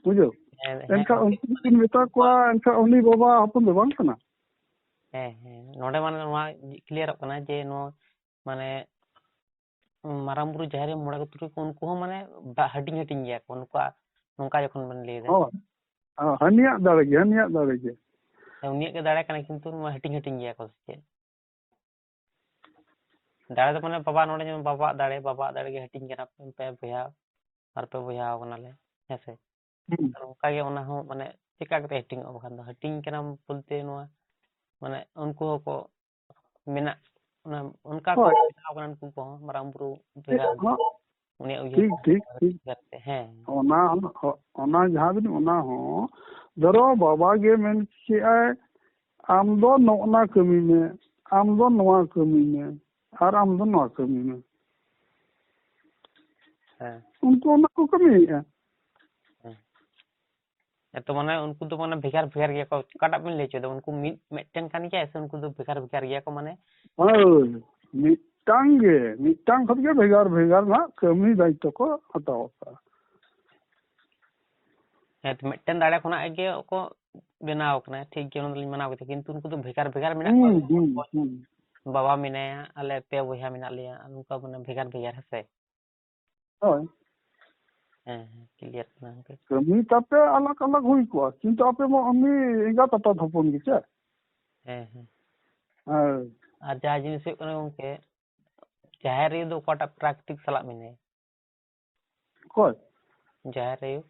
ᱵᱩᱡᱷᱟᱹᱣ? ᱦᱮᱸ, ᱦᱮᱸ, ᱮᱱᱠᱷᱟᱱ ᱦᱮᱸ᱾ ᱩᱱᱠᱩ ᱡᱩᱫᱤ ᱢᱮᱛᱟ ᱠᱚᱣᱟ, ᱮᱱᱠᱷᱟᱱ ᱩᱱᱤ ᱵᱟᱵᱟ ᱦᱚᱯᱚᱱ ᱫᱚ ᱵᱟᱝ ᱠᱟᱱᱟ᱾ ᱦᱮᱸ, ᱦᱮᱸ᱾ ᱱᱚᱰᱮ ᱢᱟᱱᱮ ᱱᱚᱣᱟ ᱠᱞᱤᱭᱟᱨᱚᱜ ᱠᱟᱱᱟ ᱡᱮ ᱱᱚᱣᱟ ᱢᱟᱱᱮ ᱢᱟᱨᱟᱝ ᱵᱩᱨᱩ, ᱡᱟᱦᱮᱨ ᱟᱭᱳ, ᱢᱚᱬᱮ ᱠᱚ ᱛᱩᱨᱩᱭ ᱠᱚ, ᱩᱱᱠᱩ ᱦᱚᱸ ᱢᱟᱱᱮ ᱵᱟ-, ᱦᱟᱹᱴᱤᱧ ᱦᱟᱹᱴᱤᱧ ᱜᱮᱭᱟ ᱠᱚ᱾ ᱱᱩᱠᱩᱣᱟᱜ ᱱᱚᱝᱠᱟ ᱡᱚᱠᱷᱚᱱ ᱵᱮᱱ ᱞᱟᱹᱭ ᱮᱫᱟ᱾ ᱦᱳᱭ᱾ ᱦᱳᱭ, ᱦᱟᱹᱱᱤᱭᱟᱜ ᱫᱟᱲᱮ ᱜᱮ, ᱦᱟᱹᱱᱤᱭᱟᱜ ᱫᱟᱲᱮ ᱜᱮ᱾ ᱦᱮᱸ, ᱩᱱᱤᱭᱟᱜ ᱜᱮ ᱫᱟᱲᱮ ᱠᱟᱱᱟ, ᱠᱤᱱᱛᱩ ᱱᱚᱣᱟ ᱦᱟᱹᱴᱤᱧ ᱦᱟᱹᱴᱤᱧ ᱜᱮᱭᱟ ᱠᱚ ᱥᱮ ᱪᱮᱫ? ᱫᱟᱲᱮ ᱫᱚ ᱢᱟᱱᱮ ᱵᱟᱵᱟ, ᱱᱚᱰᱮ ᱡᱮᱢᱚᱱ ᱵᱟᱵᱟᱣᱟᱜ ᱫᱟᱲᱮ, ᱵᱟᱵᱟᱣᱟᱜ ᱫᱟᱲᱮ ᱜᱮ ᱦᱟᱹᱴᱤᱧ ᱠᱟᱱᱟ, ᱯᱮ ᱵᱚᱭᱦᱟ, ᱵᱟᱨ ᱯᱮ ᱵᱚᱭᱦᱟ ᱠᱟᱱᱟᱞᱮ, ᱦᱮᱸ ᱥᱮ? ᱦᱩᱸ᱾ ᱟᱨ ᱚᱱᱠᱟ ᱜᱮ ᱚᱱᱟ ᱦᱚᱸ ᱢᱟᱱᱮ ᱪᱮᱠᱟ ᱠᱟᱛᱮ ᱦᱟᱹᱴᱤᱧᱚᱜᱼᱟ? ᱵᱟᱠᱷᱟᱱ ᱫᱚ ᱦᱟᱹᱴᱤᱧ ᱠᱟᱱᱟ ᱵᱚᱞᱛᱮ ᱱᱚᱣᱟ ᱢᱟᱱᱮ ᱩᱱᱠᱩ ᱦᱚᱸᱠᱚ ᱢᱮᱱᱟᱜ, ᱚᱱᱟ ᱚᱱᱠᱟ ᱠᱚ ᱦᱳᱭ᱾ ᱵᱮᱱᱟᱣ ᱠᱟᱱᱟ ᱩᱱᱠᱩ ᱠᱚᱦᱚᱸ, ᱢᱟᱨᱟᱝ ᱵᱩᱨᱩ ᱵᱷᱮᱜᱟᱨ ᱦᱚᱸ, ᱩᱱᱤᱭᱟᱜ ᱩᱭᱦᱟᱹᱨ ᱴᱷᱤᱠ, ᱴᱷᱤᱠ, ᱴᱷᱤᱠ᱾ ᱵᱷᱮᱜᱟᱨ ᱛᱮ, ᱦᱮᱸ᱾ ᱚᱱᱟ, ᱚᱱᱟ ᱡᱟᱦᱟᱸ ᱵᱤᱱ, ᱚᱱᱟ ᱦᱚᱸ ᱫᱷᱚᱨᱚ ᱵᱟᱵᱟ ᱜᱮ ᱢᱮᱱ ᱠᱮᱜᱼᱟᱭ, "ᱟᱢ ᱫᱚ ᱱᱚᱜᱼᱱᱟ ᱠᱟᱹᱢᱤ ᱢᱮ, ᱟᱢ ᱫᱚ ᱱᱚᱣᱟ ᱠᱟᱹᱢᱤ ᱢᱮ, ᱟᱨ ᱟᱢ ᱫᱚ ᱱᱚᱣᱟ ᱠᱟᱹᱢᱤ ᱢᱮ᱾" ᱦᱮᱸ᱾ ᱩᱱᱠᱩ ᱚᱱᱟ ᱠᱚ ᱠᱟᱹᱢᱤᱭᱮᱫᱼᱟ᱾ ᱦᱮᱸ᱾ ᱦᱮᱸ ᱛᱚ, ᱢᱟᱱᱮ ᱩᱱᱠᱩ ᱫᱚ ᱢᱟᱱᱮ ᱵᱷᱮᱜᱟᱨ ᱵᱷᱮᱜᱟᱨ ᱜᱮᱭᱟ ᱠᱚ᱾ ᱚᱠᱟᱴᱟᱜ ᱵᱤᱱ ᱞᱟᱹᱭ ᱦᱚᱪᱚᱭᱮᱫᱟ? ᱩᱱᱠᱩ ᱢᱤᱫ, ᱢᱤᱫᱴᱮᱱ ᱠᱟᱱ ᱜᱮᱭᱟ ᱥᱮ ᱩᱱᱠᱩ ᱫᱚ ᱵᱷᱮᱜᱟᱨ ᱵᱷᱮᱜᱟᱨ ᱜᱮᱭᱟ ᱠᱚ? ᱢᱟᱱᱮ ᱦᱳᱭ, ᱢᱤᱫᱴᱟᱝ ᱜᱮ, ᱢᱤᱫᱴᱟᱝ ᱠᱷᱚᱱ ᱜᱮ ᱵᱷᱮᱜᱟᱨ ᱵᱷᱮᱜᱟᱨ ᱨᱮᱱᱟᱜ ᱠᱟᱹᱢᱤ ᱫᱟᱭᱤᱛᱛᱚ ᱠᱚ ᱦᱟᱛᱟᱣ ᱟᱠᱟᱫᱼᱟ᱾ ᱦᱮᱸ ᱛᱚ, ᱢᱤᱫᱴᱮᱱ ᱫᱟᱲᱮ ᱠᱷᱚᱱᱟᱜ ᱜᱮ ᱠᱚ ᱵᱮᱱᱟᱣ ᱠᱟᱱᱟ, ᱴᱷᱤᱠ ᱜᱮ, ᱚᱱᱟ ᱫᱚᱞᱤᱧ ᱢᱟᱱᱟᱣ ᱠᱮᱫᱟ, ᱠᱤᱱᱛᱩ ᱩᱱᱠᱩ ᱫᱚ ᱵᱷᱮᱜᱟᱨ ᱵᱷᱮᱜᱟᱨ ᱢᱮᱱᱟᱜ ᱠᱚᱣᱟ᱾ ᱦᱩᱸ, ᱦᱩᱸ, ᱦᱩᱸ᱾ ᱵᱟᱵᱟ ᱢᱮᱱᱟᱭᱟ, ᱟᱞᱮ ᱯᱮ ᱵᱚᱭᱦᱟ ᱢᱮᱱᱟᱜ ᱞᱮᱭᱟ, ᱱᱚᱝᱠᱟ ᱢᱟᱱᱮ ᱵᱷᱮᱜᱟᱨ ᱵᱷᱮᱜᱟᱨ, ᱦᱮᱸ ᱥᱮ? ᱦᱳᱭ᱾ ᱦᱮᱸ, ᱦᱮᱸ, ᱠᱞᱤᱭᱟᱨ ᱠᱟᱱᱟ ᱜᱚᱝᱠᱮ᱾ ᱠᱟᱹᱢᱤ ᱛᱟᱯᱮ ᱟᱞᱟᱜᱽ ᱟᱞᱟᱜᱽ ᱦᱩᱭ ᱠᱚᱜᱼᱟ, ᱠᱤᱱᱛᱩ ᱟᱯᱮ ᱢᱟ ᱩᱱᱤ ᱮᱸᱜᱟᱛ ᱟᱯᱟᱛ ᱦᱚᱯᱚᱱ ᱜᱮ ᱪᱮ? ᱦᱮᱸ, ᱦᱮᱸ᱾ ᱦᱳᱭ᱾ ᱟᱨ ᱡᱟᱦᱟᱸ ᱡᱤᱱᱤᱥ ᱦᱩᱭᱩᱜ ᱠᱟᱱᱟ ᱜᱚᱝᱠᱮ, ᱡᱟᱦᱮᱨ ᱟᱭᱳ ᱫᱚ ᱚᱠᱟᱴᱟᱜ ᱯᱨᱟᱠᱨᱤᱛᱤᱠ ᱥᱟᱞᱟᱜ ᱢᱮᱱᱟᱭᱟ? ᱚᱠᱚᱭ? ᱡᱟᱦᱮᱨ ᱟᱭᱳ᱾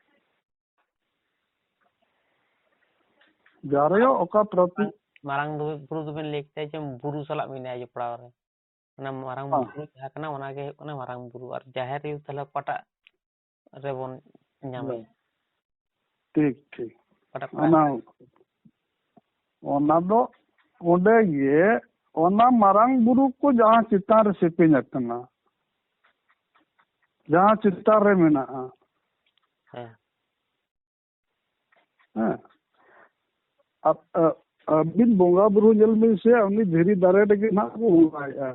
ᱡᱟᱦᱮᱨ ᱟᱭᱳ ᱚᱠᱟ ᱯᱨᱟᱠᱨᱤᱛᱤᱠ? ᱢᱟᱨᱟᱝ ᱫᱚ, ᱵᱩᱨᱩ ᱫᱚᱵᱮᱱ ᱞᱟᱹᱭ ᱠᱮᱫᱟ ᱡᱮ ᱵᱩᱨᱩ ᱥᱟᱞᱟᱜ ᱢᱮᱱᱟᱭᱟ ᱡᱚᱯᱲᱟᱣ ᱨᱮ, ᱚᱱᱟ ᱢᱟᱨᱟᱝ ᱦᱮᱸ᱾ ᱵᱩᱨᱩ ᱡᱟᱦᱟᱸ ᱠᱟᱱᱟ, ᱚᱱᱟᱜᱮ ᱦᱩᱭᱩᱜ ᱠᱟᱱᱟ ᱢᱟᱨᱟᱝ ᱵᱩᱨᱩ᱾ ᱟᱨ ᱡᱟᱦᱮᱨ ᱟᱭᱳ ᱛᱟᱦᱞᱮ ᱚᱠᱟᱴᱟᱜ ᱨᱮᱵᱚᱱ ᱧᱟᱢᱟ? ᱦᱮᱸ᱾ ᱴᱷᱤᱠ, ᱴᱷᱤᱠ᱾ ᱚᱠᱟᱴᱟᱜ ᱚᱱᱟ, ᱚᱱᱟ ᱫᱚ ᱚᱸᱰᱮ ᱜᱮ, ᱚᱱᱟ ᱢᱟᱨᱟᱝ ᱵᱩᱨᱩ ᱠᱚ ᱡᱟᱦᱟᱸ ᱪᱮᱛᱟᱱ ᱨᱮ ᱥᱮᱯᱮᱧ ᱟᱠᱟᱱᱟ, ᱡᱟᱦᱟᱸ ᱪᱮᱛᱟᱱ ᱨᱮ ᱢᱮᱱᱟᱜᱼᱟ᱾ ᱦᱮᱸ᱾ ᱦᱮᱸ᱾ ᱟᱨ, ᱟ-, ᱟᱹᱵᱤᱱ ᱵᱚᱸᱜᱟ ᱵᱩᱨᱩ ᱧᱮᱞ ᱵᱤᱱ ᱥᱮ, ᱩᱱᱤ ᱫᱷᱤᱨᱤ ᱫᱟᱨᱮ ᱨᱮᱜᱮ ᱱᱟᱦᱟᱜ ᱠᱚ ᱵᱚᱸᱜᱟᱭᱮᱫᱼᱟ᱾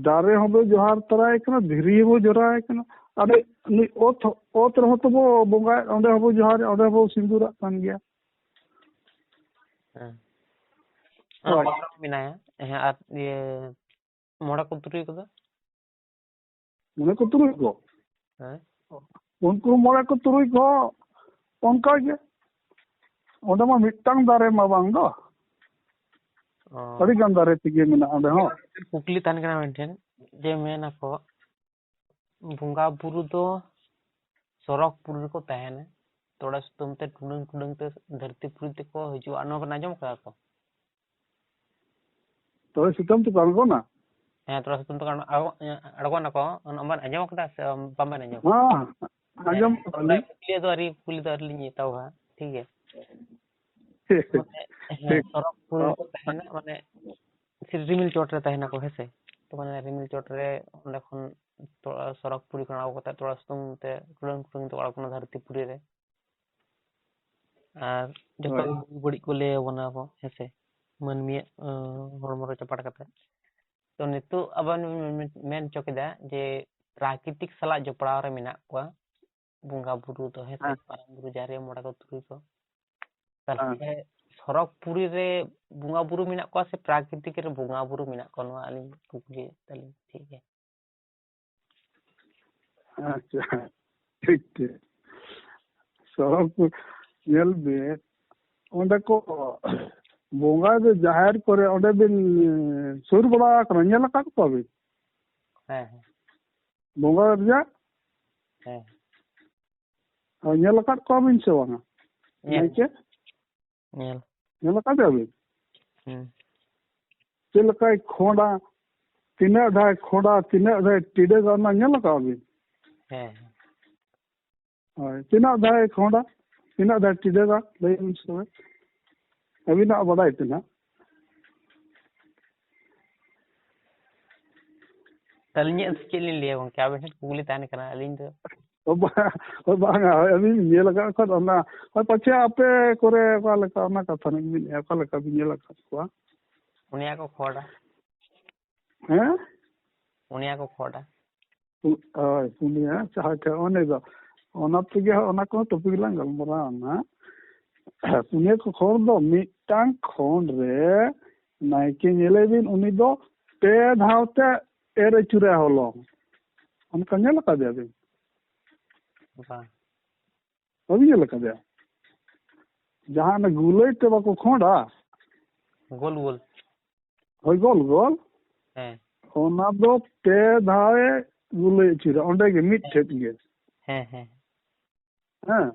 ᱫᱟᱨᱮ ᱦᱚᱸᱵᱚ ᱡᱚᱦᱟᱨ ᱛᱚᱨᱟᱭ ᱠᱟᱱᱟ, ᱫᱷᱤᱨᱤ ᱦᱚᱸᱵᱚ ᱡᱚᱦᱟᱨᱟᱭ ᱠᱟᱱᱟ᱾ ᱟᱨ ᱱᱩᱭ ᱚᱛ, ᱚᱛ ᱨᱮᱦᱚᱸ ᱛᱚᱵᱚ ᱵᱚᱸᱜᱟᱭᱮᱫ, ᱚᱸᱰᱮ ᱦᱚᱸᱵᱚ ᱡᱚᱦᱟᱨ, ᱚᱸᱰᱮ ᱦᱚᱸᱵᱚ ᱥᱤᱸᱫᱩᱨᱟᱜ ᱠᱟᱱ ᱜᱮᱭᱟ᱾ ᱦᱮᱸ᱾ ᱦᱳᱭ᱾ ᱟᱨ ᱢᱮᱱᱟᱭᱟ, ᱦᱮᱸ, ᱟᱨ ᱤᱭᱟᱹ ᱢᱚᱬᱮ ᱠᱚ ᱛᱩᱨᱩᱭ ᱠᱚᱫᱚ? ᱢᱚᱬᱮ ᱠᱚ ᱛᱩᱨᱩᱭ ᱠᱚ? ᱦᱮᱸ᱾ ᱩᱱᱠᱩ ᱢᱚᱬᱮ ᱠᱚ ᱛᱩᱨᱩᱭ ᱠᱚ ᱚᱱᱠᱟ ᱜᱮ᱾ ᱚᱸᱰᱮ ᱢᱟ ᱢᱤᱫᱴᱟᱝ ᱫᱟᱨᱮ ᱢᱟ ᱵᱟᱝ ᱫᱚ᱾ ᱚ᱾ ᱟᱹᱰᱤ ᱜᱟᱱ ᱫᱟᱨᱮ ᱛᱮᱜᱮ ᱢᱮᱱᱟᱜᱼᱟ ᱚᱸᱰᱮ ᱦᱚᱸ᱾ ᱠᱩᱠᱞᱤ ᱛᱟᱦᱮᱱ ᱠᱟᱱᱟ ᱟᱵᱮᱱ ᱴᱷᱮᱱ, ᱡᱮ ᱢᱮᱱ ᱟᱠᱚ ᱵᱚᱸᱜᱟ ᱵᱩᱨᱩ ᱫᱚ ᱥᱚᱨᱚᱜᱽ ᱯᱩᱨᱤ ᱨᱮᱠᱚ ᱛᱟᱦᱮᱱᱟ, ᱛᱚᱲᱮ ᱥᱩᱛᱟᱹᱢ ᱛᱮ ᱴᱩᱰᱟᱹᱝ ᱴᱩᱰᱟᱹᱝ ᱛᱮ ᱫᱷᱟᱹᱨᱛᱤ ᱯᱩᱨᱤ ᱛᱮᱠᱚ ᱦᱤᱡᱩᱜᱼᱟ, ᱱᱚᱣᱟ ᱵᱮᱱ ᱟᱸᱡᱚᱢ ᱠᱟᱫᱟ ᱛᱚ? ᱛᱚᱲᱮ ᱥᱩᱛᱟᱹᱢ ᱛᱮᱠᱚ ᱟᱬᱜᱚᱱᱟ? ᱦᱮᱸ, ᱛᱚᱲᱮ ᱥᱩᱛᱟᱹᱢ ᱛᱮᱠᱚ ᱟᱬᱜᱚ-, ᱟᱬᱜᱚᱱᱟᱠᱚ, ᱚᱱᱟ ᱵᱮᱱ ᱟᱸᱡᱚᱢ ᱠᱟᱫᱟ ᱥᱮ ᱵᱟᱵᱮᱱ ᱟᱸᱡᱚᱢ? ᱦᱮᱸ, ᱟᱸᱡᱚᱢ ᱠᱟᱫᱟᱞᱤᱧ᱾ ᱠᱩᱠᱞᱤ ᱫᱚ ᱟᱹᱣᱨᱤ, ᱠᱩᱠᱞᱤ ᱫᱚ ᱟᱹᱣᱨᱤ ᱞᱤᱧ ᱮᱛᱚᱦᱚᱵᱟ, ᱴᱷᱤᱠ ᱜᱮᱭᱟ? ᱴᱷᱤᱠ, ᱢᱟᱱᱮ, ᱦᱮᱸ, ᱴᱷᱤᱠ᱾ ᱥᱚᱨᱚᱜᱽ ᱯᱩᱨᱤ ᱨᱮᱠᱚ ᱛᱟᱦᱮᱱᱟ, ᱢᱟᱱᱮ ᱥᱤ-, ᱨᱤᱢᱤᱞ ᱪᱚᱴ ᱨᱮ ᱛᱟᱦᱮᱱᱟᱠᱚ, ᱦᱮᱸ ᱥᱮ? ᱛᱚ, ᱢᱟᱱᱮ ᱨᱤᱢᱤᱞ ᱪᱚᱴ ᱨᱮ ᱚᱸᱰᱮ ᱠᱷᱚᱱ ᱛᱚ-, ᱥᱚᱨᱚᱜᱽ ᱯᱩᱨᱤ ᱠᱷᱚᱱ ᱟᱬᱜᱚ ᱠᱟᱛᱮ ᱛᱚᱲᱮ ᱥᱩᱛᱟᱹᱢ ᱛᱮ ᱴᱩᱰᱟᱹᱝ ᱴᱩᱰᱟᱹᱝ ᱛᱮ ᱚᱲᱟᱜ ᱠᱟᱱᱟ ᱫᱷᱟᱹᱨᱛᱤ ᱯᱩᱨᱤ ᱨᱮ᱾ ᱟᱨ ᱡᱚᱛᱚ ᱦᱳᱭ᱾ ᱜᱮ ᱵᱩᱜᱤ ᱵᱟᱹᱲᱤᱡ ᱠᱚ ᱞᱟᱹᱭ ᱟᱵᱚᱱᱟ ᱟᱵᱚ, ᱦᱮᱸ ᱥᱮ? ᱢᱟᱹᱱᱢᱤᱭᱟᱜ, ᱟᱸ, ᱦᱚᱲᱢᱚ ᱨᱮ ᱪᱟᱯᱟᱲ ᱠᱟᱛᱮ᱾ ᱛᱚ, ᱱᱤᱛᱚᱜ ᱟᱵᱮᱱ ᱵᱮᱱ ᱢᱮᱱ, ᱢᱮᱱ ᱦᱚᱪᱚ ᱠᱮᱫᱟ ᱡᱮ ᱯᱨᱟᱠᱨᱤᱛᱤᱠ ᱥᱟᱞᱟᱜ ᱡᱚᱯᱲᱟᱣ ᱨᱮ ᱢᱮᱱᱟᱜ ᱠᱚᱣᱟ ᱵᱚᱸᱜᱟ ᱵᱩᱨᱩ ᱫᱚ, ᱦᱮᱸ ᱥᱮ? ᱦᱮᱸ᱾ ᱢᱟᱨᱟᱝ ᱵᱩᱨᱩ, ᱡᱟᱦᱮᱨ ᱟᱭᱳ, ᱢᱚᱬᱮ ᱠᱚ ᱛᱩᱨᱩᱭ ᱠᱚ᱾ ᱦᱮᱸ᱾ ᱛᱟᱦᱞᱮ ᱥᱚᱨᱚᱜᱽ ᱯᱩᱨᱤ ᱨᱮ ᱵᱚᱸᱜᱟ ᱵᱩᱨᱩ ᱢᱮᱱᱟᱜ ᱠᱚᱣᱟ ᱥᱮ ᱯᱨᱟᱠᱨᱤᱛᱤᱠ ᱨᱮ ᱵᱚᱸᱜᱟ ᱵᱩᱨᱩ ᱢᱮᱱᱟᱜ ᱠᱚᱣᱟ? ᱱᱚᱣᱟ ᱟᱹᱞᱤᱧ ᱠᱩᱠᱞᱤᱭᱮᱫ ᱛᱟᱹᱞᱤᱧ, ᱴᱷᱤᱠ ᱜᱮᱭᱟ? ᱟᱪᱪᱷᱟ, ᱴᱷᱤᱠ, ᱴᱷᱤᱠ᱾ ᱥᱚᱨᱚᱜᱽ ᱯᱩᱨᱤ, ᱧᱮᱞ ᱵᱤᱱ, ᱚᱸᱰᱮ ᱠᱚ ᱵᱚᱸᱜᱟ ᱫᱚ ᱡᱟᱦᱮᱨ ᱠᱚᱨᱮ ᱚᱸᱰᱮ ᱵᱤᱱ ᱥᱩᱨ ᱵᱟᱲᱟ ᱟᱠᱟᱱᱟ, ᱧᱮᱞ ᱟᱠᱟᱫ ᱠᱚᱣᱟ ᱵᱤᱱ? ᱦᱮᱸ, ᱦᱮᱸ᱾ ᱵᱚᱸᱜᱟ ᱨᱮᱭᱟᱜ? ᱦᱮᱸ᱾ ᱦᱳᱭ, ᱧᱮᱞ ᱟᱠᱟᱫ ᱠᱚᱣᱟ ᱵᱤᱱ ᱥᱮ ᱵᱟᱝᱟ? ᱧᱮᱞ᱾ ᱱᱟᱭᱠᱮ? ᱧᱮᱞ᱾ ᱧᱮᱞ ᱟᱠᱟᱫ ᱵᱤᱱ? ᱦᱮᱸ᱾ ᱪᱮᱫ ᱞᱮᱠᱟᱭ ᱠᱷᱚᱸᱰᱟ, ᱛᱤᱱᱟᱹᱜ ᱫᱷᱟᱣ ᱠᱷᱚᱸᱰᱟ, ᱛᱤᱱᱟᱹᱜ ᱫᱷᱟᱣ ᱴᱤᱰᱟᱹᱜᱟ, ᱚᱱᱟ ᱧᱮᱞ ᱟᱠᱟᱫ ᱵᱤᱱ? ᱦᱮᱸ᱾ ᱦᱳᱭ, ᱛᱤᱱᱟᱹᱜ ᱫᱷᱟᱣ ᱠᱷᱚᱸᱰᱟ, ᱛᱤᱱᱟᱹᱜ ᱫᱷᱟᱣ ᱴᱤᱰᱟᱹᱜᱟ, ᱞᱟᱹᱭ ᱵᱤᱱ ᱥᱮ ᱛᱚᱵᱮ᱾ ᱟᱹᱵᱤᱱᱟᱜ ᱵᱟᱰᱟᱭ ᱛᱮ ᱱᱟᱦᱟᱜ᱾ ᱟᱹᱞᱤᱧᱟᱜ ᱪᱮᱫ ᱞᱤᱧ ᱞᱟᱹᱭᱟ ᱜᱚᱝᱠᱮ, ᱟᱵᱮᱱ ᱴᱷᱮᱱ ᱠᱩᱠᱞᱤ ᱛᱟᱦᱮᱱ ᱠᱟᱱᱟ, ᱟᱹᱞᱤᱧ ᱫᱚ ᱚ, ᱵᱟ-, ᱚ, ᱵᱟᱝᱟ, ᱦᱳᱭ, ᱟᱹᱵᱤᱱ ᱧᱮᱞ ᱟᱠᱟᱫ ᱠᱷᱟᱱ ᱚᱱᱟ, ᱦᱳᱭ, ᱯᱟᱪᱷᱮ ᱟᱯᱮ ᱠᱚᱨᱮ ᱚᱠᱟ ᱞᱮᱠᱟ, ᱚᱱᱟ ᱠᱟᱛᱷᱟ ᱞᱤᱧ ᱢᱮᱱᱮᱫᱼᱟ, ᱚᱠᱟ ᱞᱮᱠᱟ ᱵᱤᱱ ᱧᱮᱞ ᱟᱠᱟᱫ ᱠᱚᱣᱟ? ᱯᱩᱱᱭᱟ ᱠᱚ ᱠᱷᱚᱲᱟ᱾ ᱦᱮᱸ? ᱯᱩᱱᱭᱟ ᱠᱚ ᱠᱷᱚᱲᱟ᱾ ᱯᱩ-, ᱦᱳᱭ, ᱯᱩᱱᱭᱟ, ᱟᱪᱪᱷᱟ, ᱟᱪᱪᱷᱟ, ᱚᱱᱮ ᱫᱚ, ᱚᱱᱟ ᱛᱮᱜᱮ ᱚᱱᱟ ᱠᱚ topic ᱞᱟᱝ ᱜᱟᱞᱢᱟᱨᱟᱣ ᱱᱟ᱾ ᱯᱩᱱᱭᱟ ᱠᱚ ᱠᱷᱚᱲ ᱫᱚ ᱢᱤᱫᱴᱟᱝ ᱠᱷᱚᱸᱰ ᱨᱮ ᱱᱟᱭᱠᱮ ᱧᱮᱞᱮ ᱵᱤᱱ, ᱩᱱᱤ ᱫᱚ ᱯᱮ ᱫᱷᱟᱣ ᱛᱮ ᱮᱨ ᱟᱹᱪᱩᱨᱟᱭ ᱦᱚᱞᱚᱝ᱾ ᱚᱱᱠᱟ ᱧᱮᱞ ᱟᱠᱟᱫᱮᱭᱟ ᱵᱤᱱ? ᱵᱟᱝ᱾ ᱵᱟᱵᱤᱱ ᱧᱮᱞ ᱟᱠᱟᱫᱮᱭᱟ? ᱡᱟᱦᱟᱸ ᱚᱱᱮ ᱜᱩᱞᱟᱹᱭ ᱛᱮ ᱵᱟᱠᱚ ᱠᱷᱚᱸᱰᱟ? ᱜᱳᱞ ᱜᱳᱞ᱾ ᱦᱳᱭ, ᱜᱳᱞ ᱜᱳᱞ᱾ ᱦᱮᱸ᱾ ᱚᱱᱟ ᱫᱚ ᱯᱮ ᱫᱷᱟᱣ ᱮ ᱜᱩᱞᱟᱹᱭ ᱟᱹᱪᱩᱨᱟ, ᱚᱸᱰᱮ ᱜᱮ ᱢᱤᱫ ᱴᱷᱮᱱ ᱜᱮ᱾ ᱦᱮᱸ, ᱦᱮᱸ᱾ ᱦᱮᱸ᱾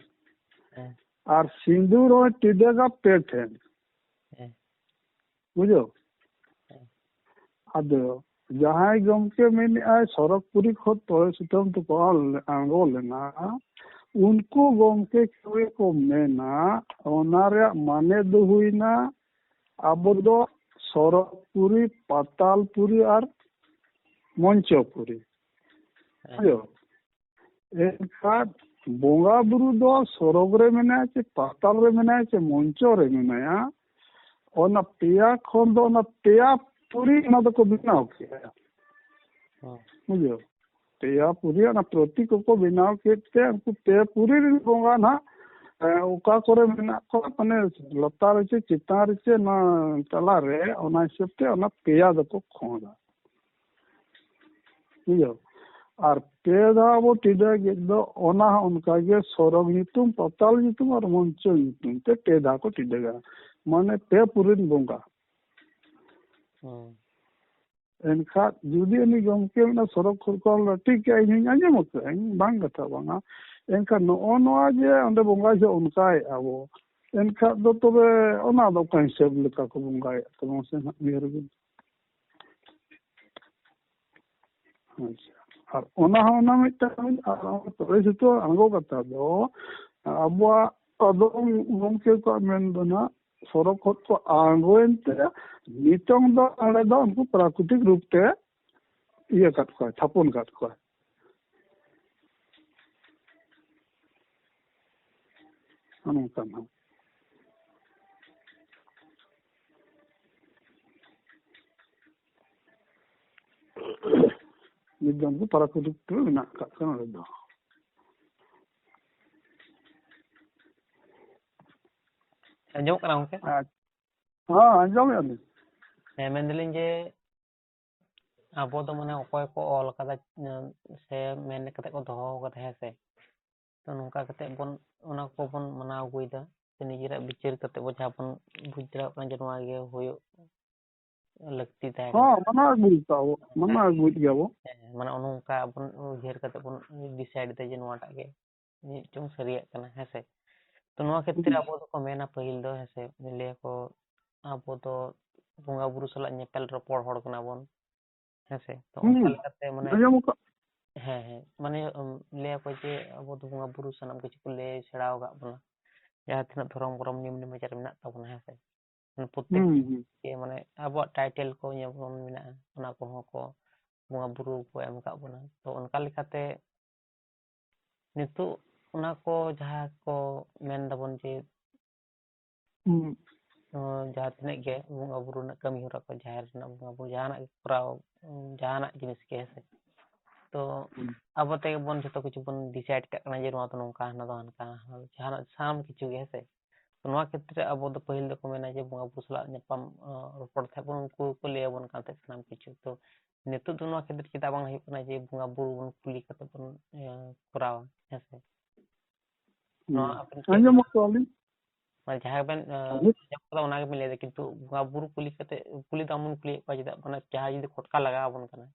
ᱦᱮᱸ᱾ ᱟᱨ ᱥᱤᱸᱫᱩᱨ ᱦᱚᱸᱭ ᱴᱤᱰᱟᱹᱜᱟ ᱯᱮ ᱴᱷᱮᱱ᱾ ᱦᱮᱸ᱾ ᱵᱩᱡᱷᱟᱹᱣ? ᱦᱮᱸ᱾ ᱟᱫᱚ ᱡᱟᱦᱟᱸᱭ ᱜᱚᱢᱠᱮ ᱢᱮᱱᱮᱫᱼᱟᱭ ᱥᱚᱨᱚᱜᱽᱯᱩᱨᱤ ᱠᱷᱚᱱ ᱛᱚᱲᱮ ᱥᱩᱛᱟᱹᱢ ᱛᱮᱠᱚ ᱟᱬᱜᱚ ᱞᱮᱱᱟ, ᱩᱱᱠᱩ ᱜᱚᱢᱠᱮ ᱠᱚᱜᱮ ᱠᱚ ᱢᱮᱱᱟ, ᱚᱱᱟ ᱨᱮᱭᱟᱜ ᱢᱟᱱᱮ ᱫᱚ ᱦᱩᱭᱱᱟ, ᱟᱵᱚ ᱫᱚ ᱥᱚᱨᱚᱜᱽᱯᱩᱨᱤ, ᱯᱟᱛᱟᱞᱯᱩᱨᱤ ᱟᱨ ᱢᱚᱧᱪᱚᱯᱩᱨᱤ᱾ ᱦᱮᱸ᱾ ᱵᱩᱡᱷᱟᱹᱣ? ᱮᱱᱠᱷᱟᱱ ᱵᱚᱸᱜᱟ ᱵᱩᱨᱩ ᱫᱚ ᱥᱚᱨᱚᱜᱽ ᱨᱮ ᱢᱮᱱᱟᱭᱟ ᱪᱮ ᱯᱟᱛᱟᱞ ᱨᱮ ᱢᱮᱱᱟᱭᱟ ᱪᱮ ᱢᱚᱧᱪᱚ ᱨᱮ ᱢᱮᱱᱟᱭᱟ, ᱚᱱᱟ ᱯᱮᱭᱟ ᱠᱷᱚᱱ ᱫᱚ ᱚᱱᱟ ᱯᱮᱭᱟ ᱯᱩᱨᱤ ᱚᱱᱟ ᱫᱚᱠᱚ ᱵᱮᱱᱟᱣ ᱠᱮᱜᱼᱟ᱾ ᱦᱮᱸ᱾ ᱵᱩᱡᱷᱟᱹᱣ? ᱯᱮᱭᱟ ᱯᱩᱨᱤ ᱚᱱᱟ ᱯᱨᱚᱛᱤᱠ ᱠᱚᱠᱚ ᱵᱮᱱᱟᱣ ᱠᱮᱫ ᱛᱮ ᱩᱱᱠᱩ ᱯᱮ ᱯᱩᱨᱤ ᱨᱮᱱ ᱵᱚᱸᱜᱟ ᱱᱟᱦᱟᱜ, ᱮ, ᱚᱠᱟ ᱠᱚᱨᱮ ᱢᱮᱱᱟᱜ ᱠᱚᱣᱟ, ᱢᱟᱱᱮ ᱞᱟᱛᱟᱨ ᱨᱮ ᱪᱮ ᱪᱮᱛᱟᱱ ᱨᱮ ᱪᱮ ᱚᱱᱟ ᱛᱟᱞᱟ ᱨᱮ, ᱚᱱᱟ ᱦᱤᱥᱟᱹᱵ ᱛᱮ ᱚᱱᱟ ᱯᱮᱭᱟ ᱫᱚᱠᱚ ᱠᱷᱚᱸᱰᱟ᱾ ᱵᱩᱡᱷᱟᱹᱣ? ᱟᱨ ᱯᱮ ᱫᱷᱟᱣ ᱵᱚ ᱴᱤᱰᱟᱹᱜᱮᱫ ᱫᱚ, ᱚᱱᱟ ᱦᱚᱸ ᱚᱱᱠᱟ ᱜᱮ ᱥᱚᱨᱚᱜᱽ ᱧᱩᱛᱩᱢ, ᱯᱟᱛᱟᱞ ᱧᱩᱛᱩᱢ ᱟᱨ ᱢᱚᱧᱪᱚ ᱧᱩᱛᱩᱢ ᱛᱮ ᱯᱮ ᱫᱷᱟᱣ ᱠᱚ ᱴᱤᱰᱟᱹᱜᱟ᱾ ᱢᱟᱱᱮ ᱯᱮ ᱯᱩᱨᱤᱱ ᱵᱚᱸᱜᱟ᱾ ᱦᱩᱸ᱾ ᱮᱱᱠᱷᱟᱱ ᱡᱩᱫᱤ ᱩᱱᱤ ᱜᱚᱢᱠᱮ ᱚᱱᱟ ᱥᱚᱨᱚᱜᱽ ᱠᱷᱚᱨᱚᱜᱽ ᱠᱚ ᱞᱟᱹᱴᱤ ᱠᱮᱜᱼᱟ, ᱤᱧ ᱦᱚᱧ ᱟᱸᱡᱚᱢ ᱟᱠᱟᱫᱼᱟ, ᱤᱧ ᱵᱟᱝ ᱠᱟᱛᱷᱟ ᱵᱟᱝᱟ᱾ ᱮᱱᱠᱷᱟᱱ ᱱᱚᱜᱼᱚ ᱱᱚᱣᱟ ᱡᱮ ᱚᱸᱰᱮ ᱵᱚᱸᱜᱟ ᱡᱚᱦᱚᱜ ᱚᱱᱠᱟᱭᱮᱫᱼᱟ ᱵᱚ, ᱮᱱᱠᱷᱟᱱ ᱫᱚ ᱛᱚᱵᱮ ᱚᱱᱟ ᱫᱚ ᱚᱠᱟ ᱦᱤᱥᱟᱹᱵ ᱞᱮᱠᱟ ᱠᱚ ᱵᱚᱸᱜᱟᱭᱮᱫ ᱛᱟᱵᱚᱱᱟ ᱥᱮ ᱱᱟᱦᱟᱜ ᱩᱭᱦᱟᱹᱨ ᱵᱤᱱ? ᱟᱪᱪᱷᱟ᱾ ᱟᱨ ᱚᱱᱟ ᱦᱚᱸ ᱚᱱᱟ ᱢᱤᱫᱴᱟᱝ, ᱟᱨ ᱚᱱᱟ ᱛᱚᱵᱮ ᱡᱷᱚᱛᱚ ᱟᱬᱜᱚ ᱠᱟᱛᱷᱟ ᱫᱚ ᱟᱵᱚᱣᱟᱜ ᱟᱫᱚᱢ ᱜᱚᱢᱠᱮ ᱠᱚᱣᱟᱜ ᱢᱮᱱ ᱫᱚ ᱱᱟᱦᱟᱜ ᱥᱚᱨᱚᱜ ᱠᱷᱚᱱ ᱠᱚ ᱟᱬᱜᱚᱭᱮᱱ ᱛᱮ ᱱᱤᱛᱚᱝ ᱫᱚ ᱚᱸᱰᱮ ᱫᱚ ᱩᱱᱠᱩ ᱯᱨᱟᱠᱨᱤᱛᱤᱠ ᱨᱩᱯ ᱛᱮ ᱤᱭᱟᱹ ᱠᱟᱫ ᱠᱚᱣᱟᱭ, ᱛᱷᱟᱯᱚᱱ ᱠᱟᱫ ᱠᱚᱣᱟᱭ᱾ ᱱᱚᱜᱼᱚ ᱱᱚᱝᱠᱟ ᱱᱟᱦᱟᱜ᱾ ᱱᱤᱛ ᱫᱚ ᱩᱱᱠᱩ ᱯᱨᱟᱠᱨᱤᱛᱤᱠ ᱨᱩᱯ ᱨᱮ ᱢᱮᱱᱟᱜ ᱟᱠᱟᱫ ᱠᱚᱣᱟ ᱱᱚᱰᱮ ᱫᱚ᱾ ᱟᱸᱡᱚᱢᱚᱜ ᱠᱟᱱᱟ ᱜᱚᱝᱠᱮ? ᱟᱪ-, ᱦᱮᱸ, ᱟᱸᱡᱚᱢᱮᱫᱼᱟ ᱞᱤᱧ᱾ ᱦᱮᱸ, ᱢᱮᱱᱫᱟᱞᱤᱧ ᱡᱮ ᱟᱵᱚ ᱫᱚ ᱢᱟᱱᱮ ᱚᱠᱚᱭ ᱠᱚ ᱚᱞ ᱠᱟᱫᱟ, ᱩᱸ, ᱥᱮ ᱢᱮᱱ ᱠᱟᱛᱮ ᱠᱚ ᱫᱚᱦᱚ ᱠᱟᱫᱟ, ᱦᱮᱸ ᱥᱮ? ᱛᱚ ᱱᱚᱝᱠᱟ ᱠᱟᱛᱮ ᱵᱚᱱ, ᱚᱱᱟ ᱠᱚᱵᱚᱱ ᱢᱟᱱᱟᱣ ᱟᱹᱜᱩᱭᱮᱫᱟ᱾ ᱥᱮ ᱱᱤᱡᱮᱨᱟᱜ ᱵᱤᱪᱟᱹᱨ ᱠᱟᱛᱮ ᱵᱚ ᱡᱟᱦᱟᱸ ᱵᱚᱱ ᱵᱩᱡᱽ ᱫᱟᱲᱮᱭᱟᱜ ᱠᱟᱱᱟ ᱡᱮ ᱱᱚᱣᱟ ᱜᱮ ᱦᱩᱭᱩᱜ ᱞᱟᱹᱠᱛᱤ ᱛᱟᱦᱮᱸ ᱦᱚᱸ, ᱠᱟᱱᱟ᱾ ᱢᱟᱱᱟᱣ ᱟᱹᱜᱩ ᱦᱩᱭᱩᱜ ᱛᱟᱵᱚ, ᱢᱟᱱᱟᱣ ᱟᱹᱜᱩᱭᱮᱫ ᱜᱮᱭᱟ ᱵᱚ᱾ ᱦᱮᱸ, ᱢᱟᱱᱮ ᱚᱱᱮ ᱚᱱᱠᱟ ᱵᱚᱱ ᱩᱭᱦᱟᱹᱨ ᱠᱟᱛᱮ ᱵᱚᱱ decide ᱮᱫᱟ ᱡᱮ ᱱᱚᱣᱟᱴᱟᱜ ᱜᱮ ᱪᱮᱫ ᱪᱚᱝ ᱥᱟᱹᱨᱤᱭᱟᱜ ᱠᱟᱱᱟ, ᱦᱮᱸ ᱥᱮ? ᱛᱚ ᱱᱚᱣᱟ ᱠᱷᱮᱛᱨᱮ ᱦᱩᱸ᱾ ᱟᱵᱚ ᱫᱚᱠᱚ ᱢᱮᱱᱟ ᱯᱟᱹᱦᱤᱞ ᱫᱚ, ᱦᱮᱸ ᱥᱮ, ᱞᱟᱹᱭᱟᱠᱚ ᱟᱵᱚ ᱫᱚ ᱵᱚᱸᱜᱟ ᱵᱩᱨᱩ ᱥᱟᱞᱟᱜ ᱧᱮᱯᱮᱞ ᱨᱚᱯᱚᱲ ᱦᱚᱲ ᱠᱟᱱᱟ ᱵᱚᱱ, ᱦᱮᱸ ᱥᱮ? ᱛᱚ ᱚᱱᱠᱟ ᱦᱩᱸ᱾ ᱞᱮᱠᱟᱛᱮ ᱢᱟᱱᱮ, ᱟᱸᱡᱚᱢ ᱟᱠᱟᱫ᱾ ᱦᱮᱸ, ᱦᱮᱸ, ᱢᱟᱱᱮ, ᱩᱢ, ᱞᱟᱹᱭᱟᱠᱚ ᱡᱮ ᱟᱵᱚ ᱫᱚ ᱵᱚᱸᱜᱟ ᱵᱩᱨᱩ ᱥᱟᱱᱟᱢ ᱠᱤᱪᱷᱩ ᱠᱚ ᱞᱟᱹᱭ ᱥᱮᱬᱟ ᱟᱠᱟᱫ ᱵᱚᱱᱟ, ᱡᱟᱦᱟᱸ ᱛᱤᱱᱟᱹᱜ ᱫᱷᱚᱨᱚᱢ ᱠᱚᱨᱚᱢ ᱱᱤᱭᱚᱢ ᱱᱮᱢᱟᱪᱟᱨ ᱢᱮᱱᱟᱜ ᱛᱟᱵᱚᱱᱟ, ᱦᱮᱸ ᱥᱮ? ᱢᱟᱱᱮ ᱯᱨᱚᱛᱮᱠ ᱦᱩᱸ, ᱦᱩᱸ᱾ ᱜᱮ, ᱢᱟᱱᱮ ᱟᱵᱚᱣᱟᱜ title ᱠᱚ ᱡᱮᱢᱚᱱ ᱢᱮᱱᱟᱜᱼᱟ, ᱚᱱᱟ ᱠᱚᱦᱚᱸ ᱠᱚ ᱵᱚᱸᱜᱟ ᱵᱩᱨᱩ ᱠᱚ ᱮᱢ ᱟᱠᱟᱫ ᱵᱚᱱᱟ᱾ ᱛᱚ ᱚᱱᱠᱟ ᱞᱮᱠᱟᱛᱮ ᱱᱤᱛᱚᱜ ᱚᱱᱟ ᱠᱚ ᱡᱟᱦᱟᱸ ᱠᱚ ᱢᱮᱱ ᱫᱟᱵᱚᱱ ᱡᱮ, ᱦᱩᱸ᱾ ᱚ, ᱡᱟᱦᱟᱸ ᱛᱤᱱᱟᱹᱜ ᱜᱮ ᱵᱚᱸᱜᱟ ᱵᱩᱨᱩ ᱨᱮᱱᱟᱜ ᱠᱟᱹᱢᱤ ᱦᱚᱨᱟ ᱠᱚ, ᱡᱟᱦᱮᱨ ᱨᱮᱱᱟᱜ ᱵᱚᱸᱜᱟ ᱵᱩᱨᱩ, ᱡᱟᱦᱟᱱᱟᱜ ᱜᱮ ᱠᱚᱨᱟᱣ, ᱩᱸ, ᱡᱟᱦᱟᱱᱟᱜ ᱡᱤᱱᱤᱥ ᱜᱮ, ᱦᱮᱸ ᱥᱮ? ᱛᱚ ᱦᱩᱸ᱾ ᱟᱵᱚ ᱛᱮᱜᱮ ᱵᱚᱱ ᱡᱚᱛᱚ ᱠᱤᱪᱷᱩ ᱵᱚᱱ decide ᱠᱟᱜ ᱠᱟᱱᱟ ᱡᱮ ᱱᱚᱣᱟ ᱫᱚ ᱱᱚᱝᱠᱟ, ᱦᱟᱱᱟ ᱫᱚ ᱦᱟᱱᱠᱟ, ᱡᱟᱦᱟᱱᱟᱜ ᱥᱟᱱᱟᱢ ᱠᱤᱪᱷᱩ ᱜᱮ, ᱦᱮᱸ ᱥᱮ? ᱛᱚ ᱱᱚᱣᱟ ᱠᱷᱮᱛᱨᱮ ᱟᱵᱚ ᱫᱚ ᱯᱟᱹᱦᱤᱞ ᱫᱚᱠᱚ ᱢᱮᱱᱟ ᱡᱮ ᱵᱚᱸᱜᱟ ᱵᱩᱨᱩ ᱥᱟᱞᱟᱜ ᱧᱟᱯᱟᱢ, ᱚ, ᱨᱚᱯᱚᱲ ᱛᱟᱦᱮᱸᱫ ᱵᱚᱱ, ᱩᱱᱠᱩ ᱜᱮᱠᱚ ᱞᱟᱹᱭ ᱟᱵᱚᱱ ᱠᱟᱱ ᱛᱟᱦᱮᱸᱫ ᱥᱟᱱᱟᱢ ᱠᱤᱪᱷᱩ᱾ ᱛᱚ ᱱᱤᱛᱚᱜ ᱫᱚ ᱱᱚᱣᱟ ᱠᱷᱮᱛᱨᱮ ᱪᱮᱫᱟᱜ ᱵᱟᱝ ᱦᱩᱭᱩᱜ ᱠᱟᱱᱟ ᱡᱮ ᱵᱚᱸᱜᱟ ᱵᱩᱨᱩ ᱵᱚᱱ ᱠᱩᱞᱤ ᱠᱟᱛᱮ ᱵᱚᱱ, ᱮ, ᱠᱚᱨᱟᱣᱟ, ᱦᱮᱸ ᱥᱮ? ᱱᱚᱣᱟ ᱦᱩᱸ᱾ ᱟᱵᱮᱱ ᱪᱮᱫ ᱟᱸᱡᱚᱢ ᱵᱮᱱ ᱟᱠᱟᱫ ᱞᱤᱧ᱾ ᱢᱟᱱᱮ ᱡᱟᱦᱟᱸ ᱵᱮᱱ ᱟᱸᱡᱚᱢ ᱠᱟᱫᱟ ᱚᱱᱟ ᱜᱮᱵᱮᱱ ᱞᱟᱹᱭᱫᱟ, ᱠᱤᱱᱛᱩ ᱵᱚᱸᱜᱟ ᱵᱩᱨᱩ ᱠᱩᱞᱤ ᱠᱟᱛᱮ, ᱠᱩᱞᱤ ᱫᱚ ᱟᱢ ᱵᱚᱱ ᱠᱩᱞᱤᱭᱮᱫ ᱠᱚᱣᱟ ᱪᱮᱫᱟᱜ? ᱢᱟᱱᱮ ᱡᱟᱦᱟᱸᱭ ᱡᱩᱫᱤ ᱠᱷᱚᱴᱠᱟ ᱞᱟᱜᱟᱣ ᱟᱵᱚᱱ ᱠᱟᱱᱟ,